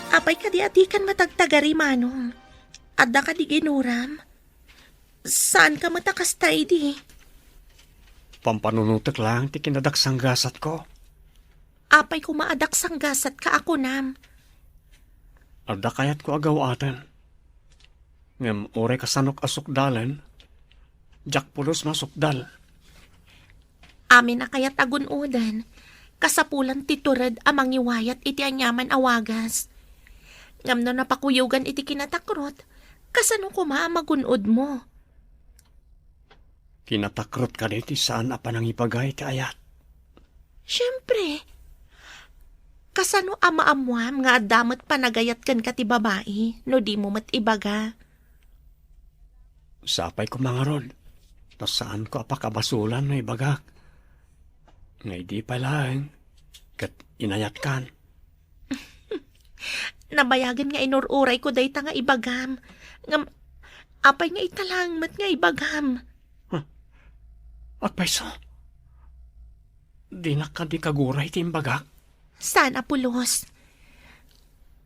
Apay kadi a dikan matagtagari, Manong? Adda kadi ginuram? Saanka met a kasta idi? Pampanunotek laeng ti kinadaksanggasatko. Apay koma a daksanggasatka a kunam? Adda kayatko a gaw-aten. Ngem uray kasanok a sukdalen, diak pulos masukdal. Amin a kayat a gun-oden, kasapulan ti tured a mangiwayat iti aniaman a wagas. Ngem no napakuyogan iti kinatakrot, kasano koma a magun-odmo? Kinatakrot kadi ti saan a panangibaga iti ayat? Siempre. Kasano a maammuam nga adda met panagayat kenka ti babai no dimo met ibaga? Sapay koma ngarud, ta saanko a pakabasolan no ibagak. Nga idi pay laeng, ket inayatkan. Nabayagen nga inur-urayko dayta nga ibagam. Ngem, apay nga ita laeng met nga ibagam? Huh? Agpayso? Dinak kadi kaguray ti imbagak? Saan a pulos.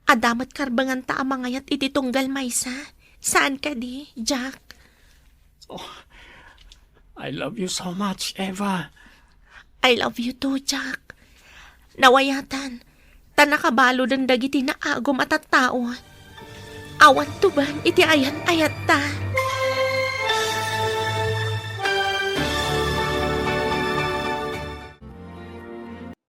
Adda met karbenganta a mangayat iti tunggal maysa. Saan kadi, Jack? Oh, I love you so much, Eva. I love you too, Jack. Nawayatan, ta nakabaludan dagiti naagum a tattao. Awan tuban iti ayan-ayatta.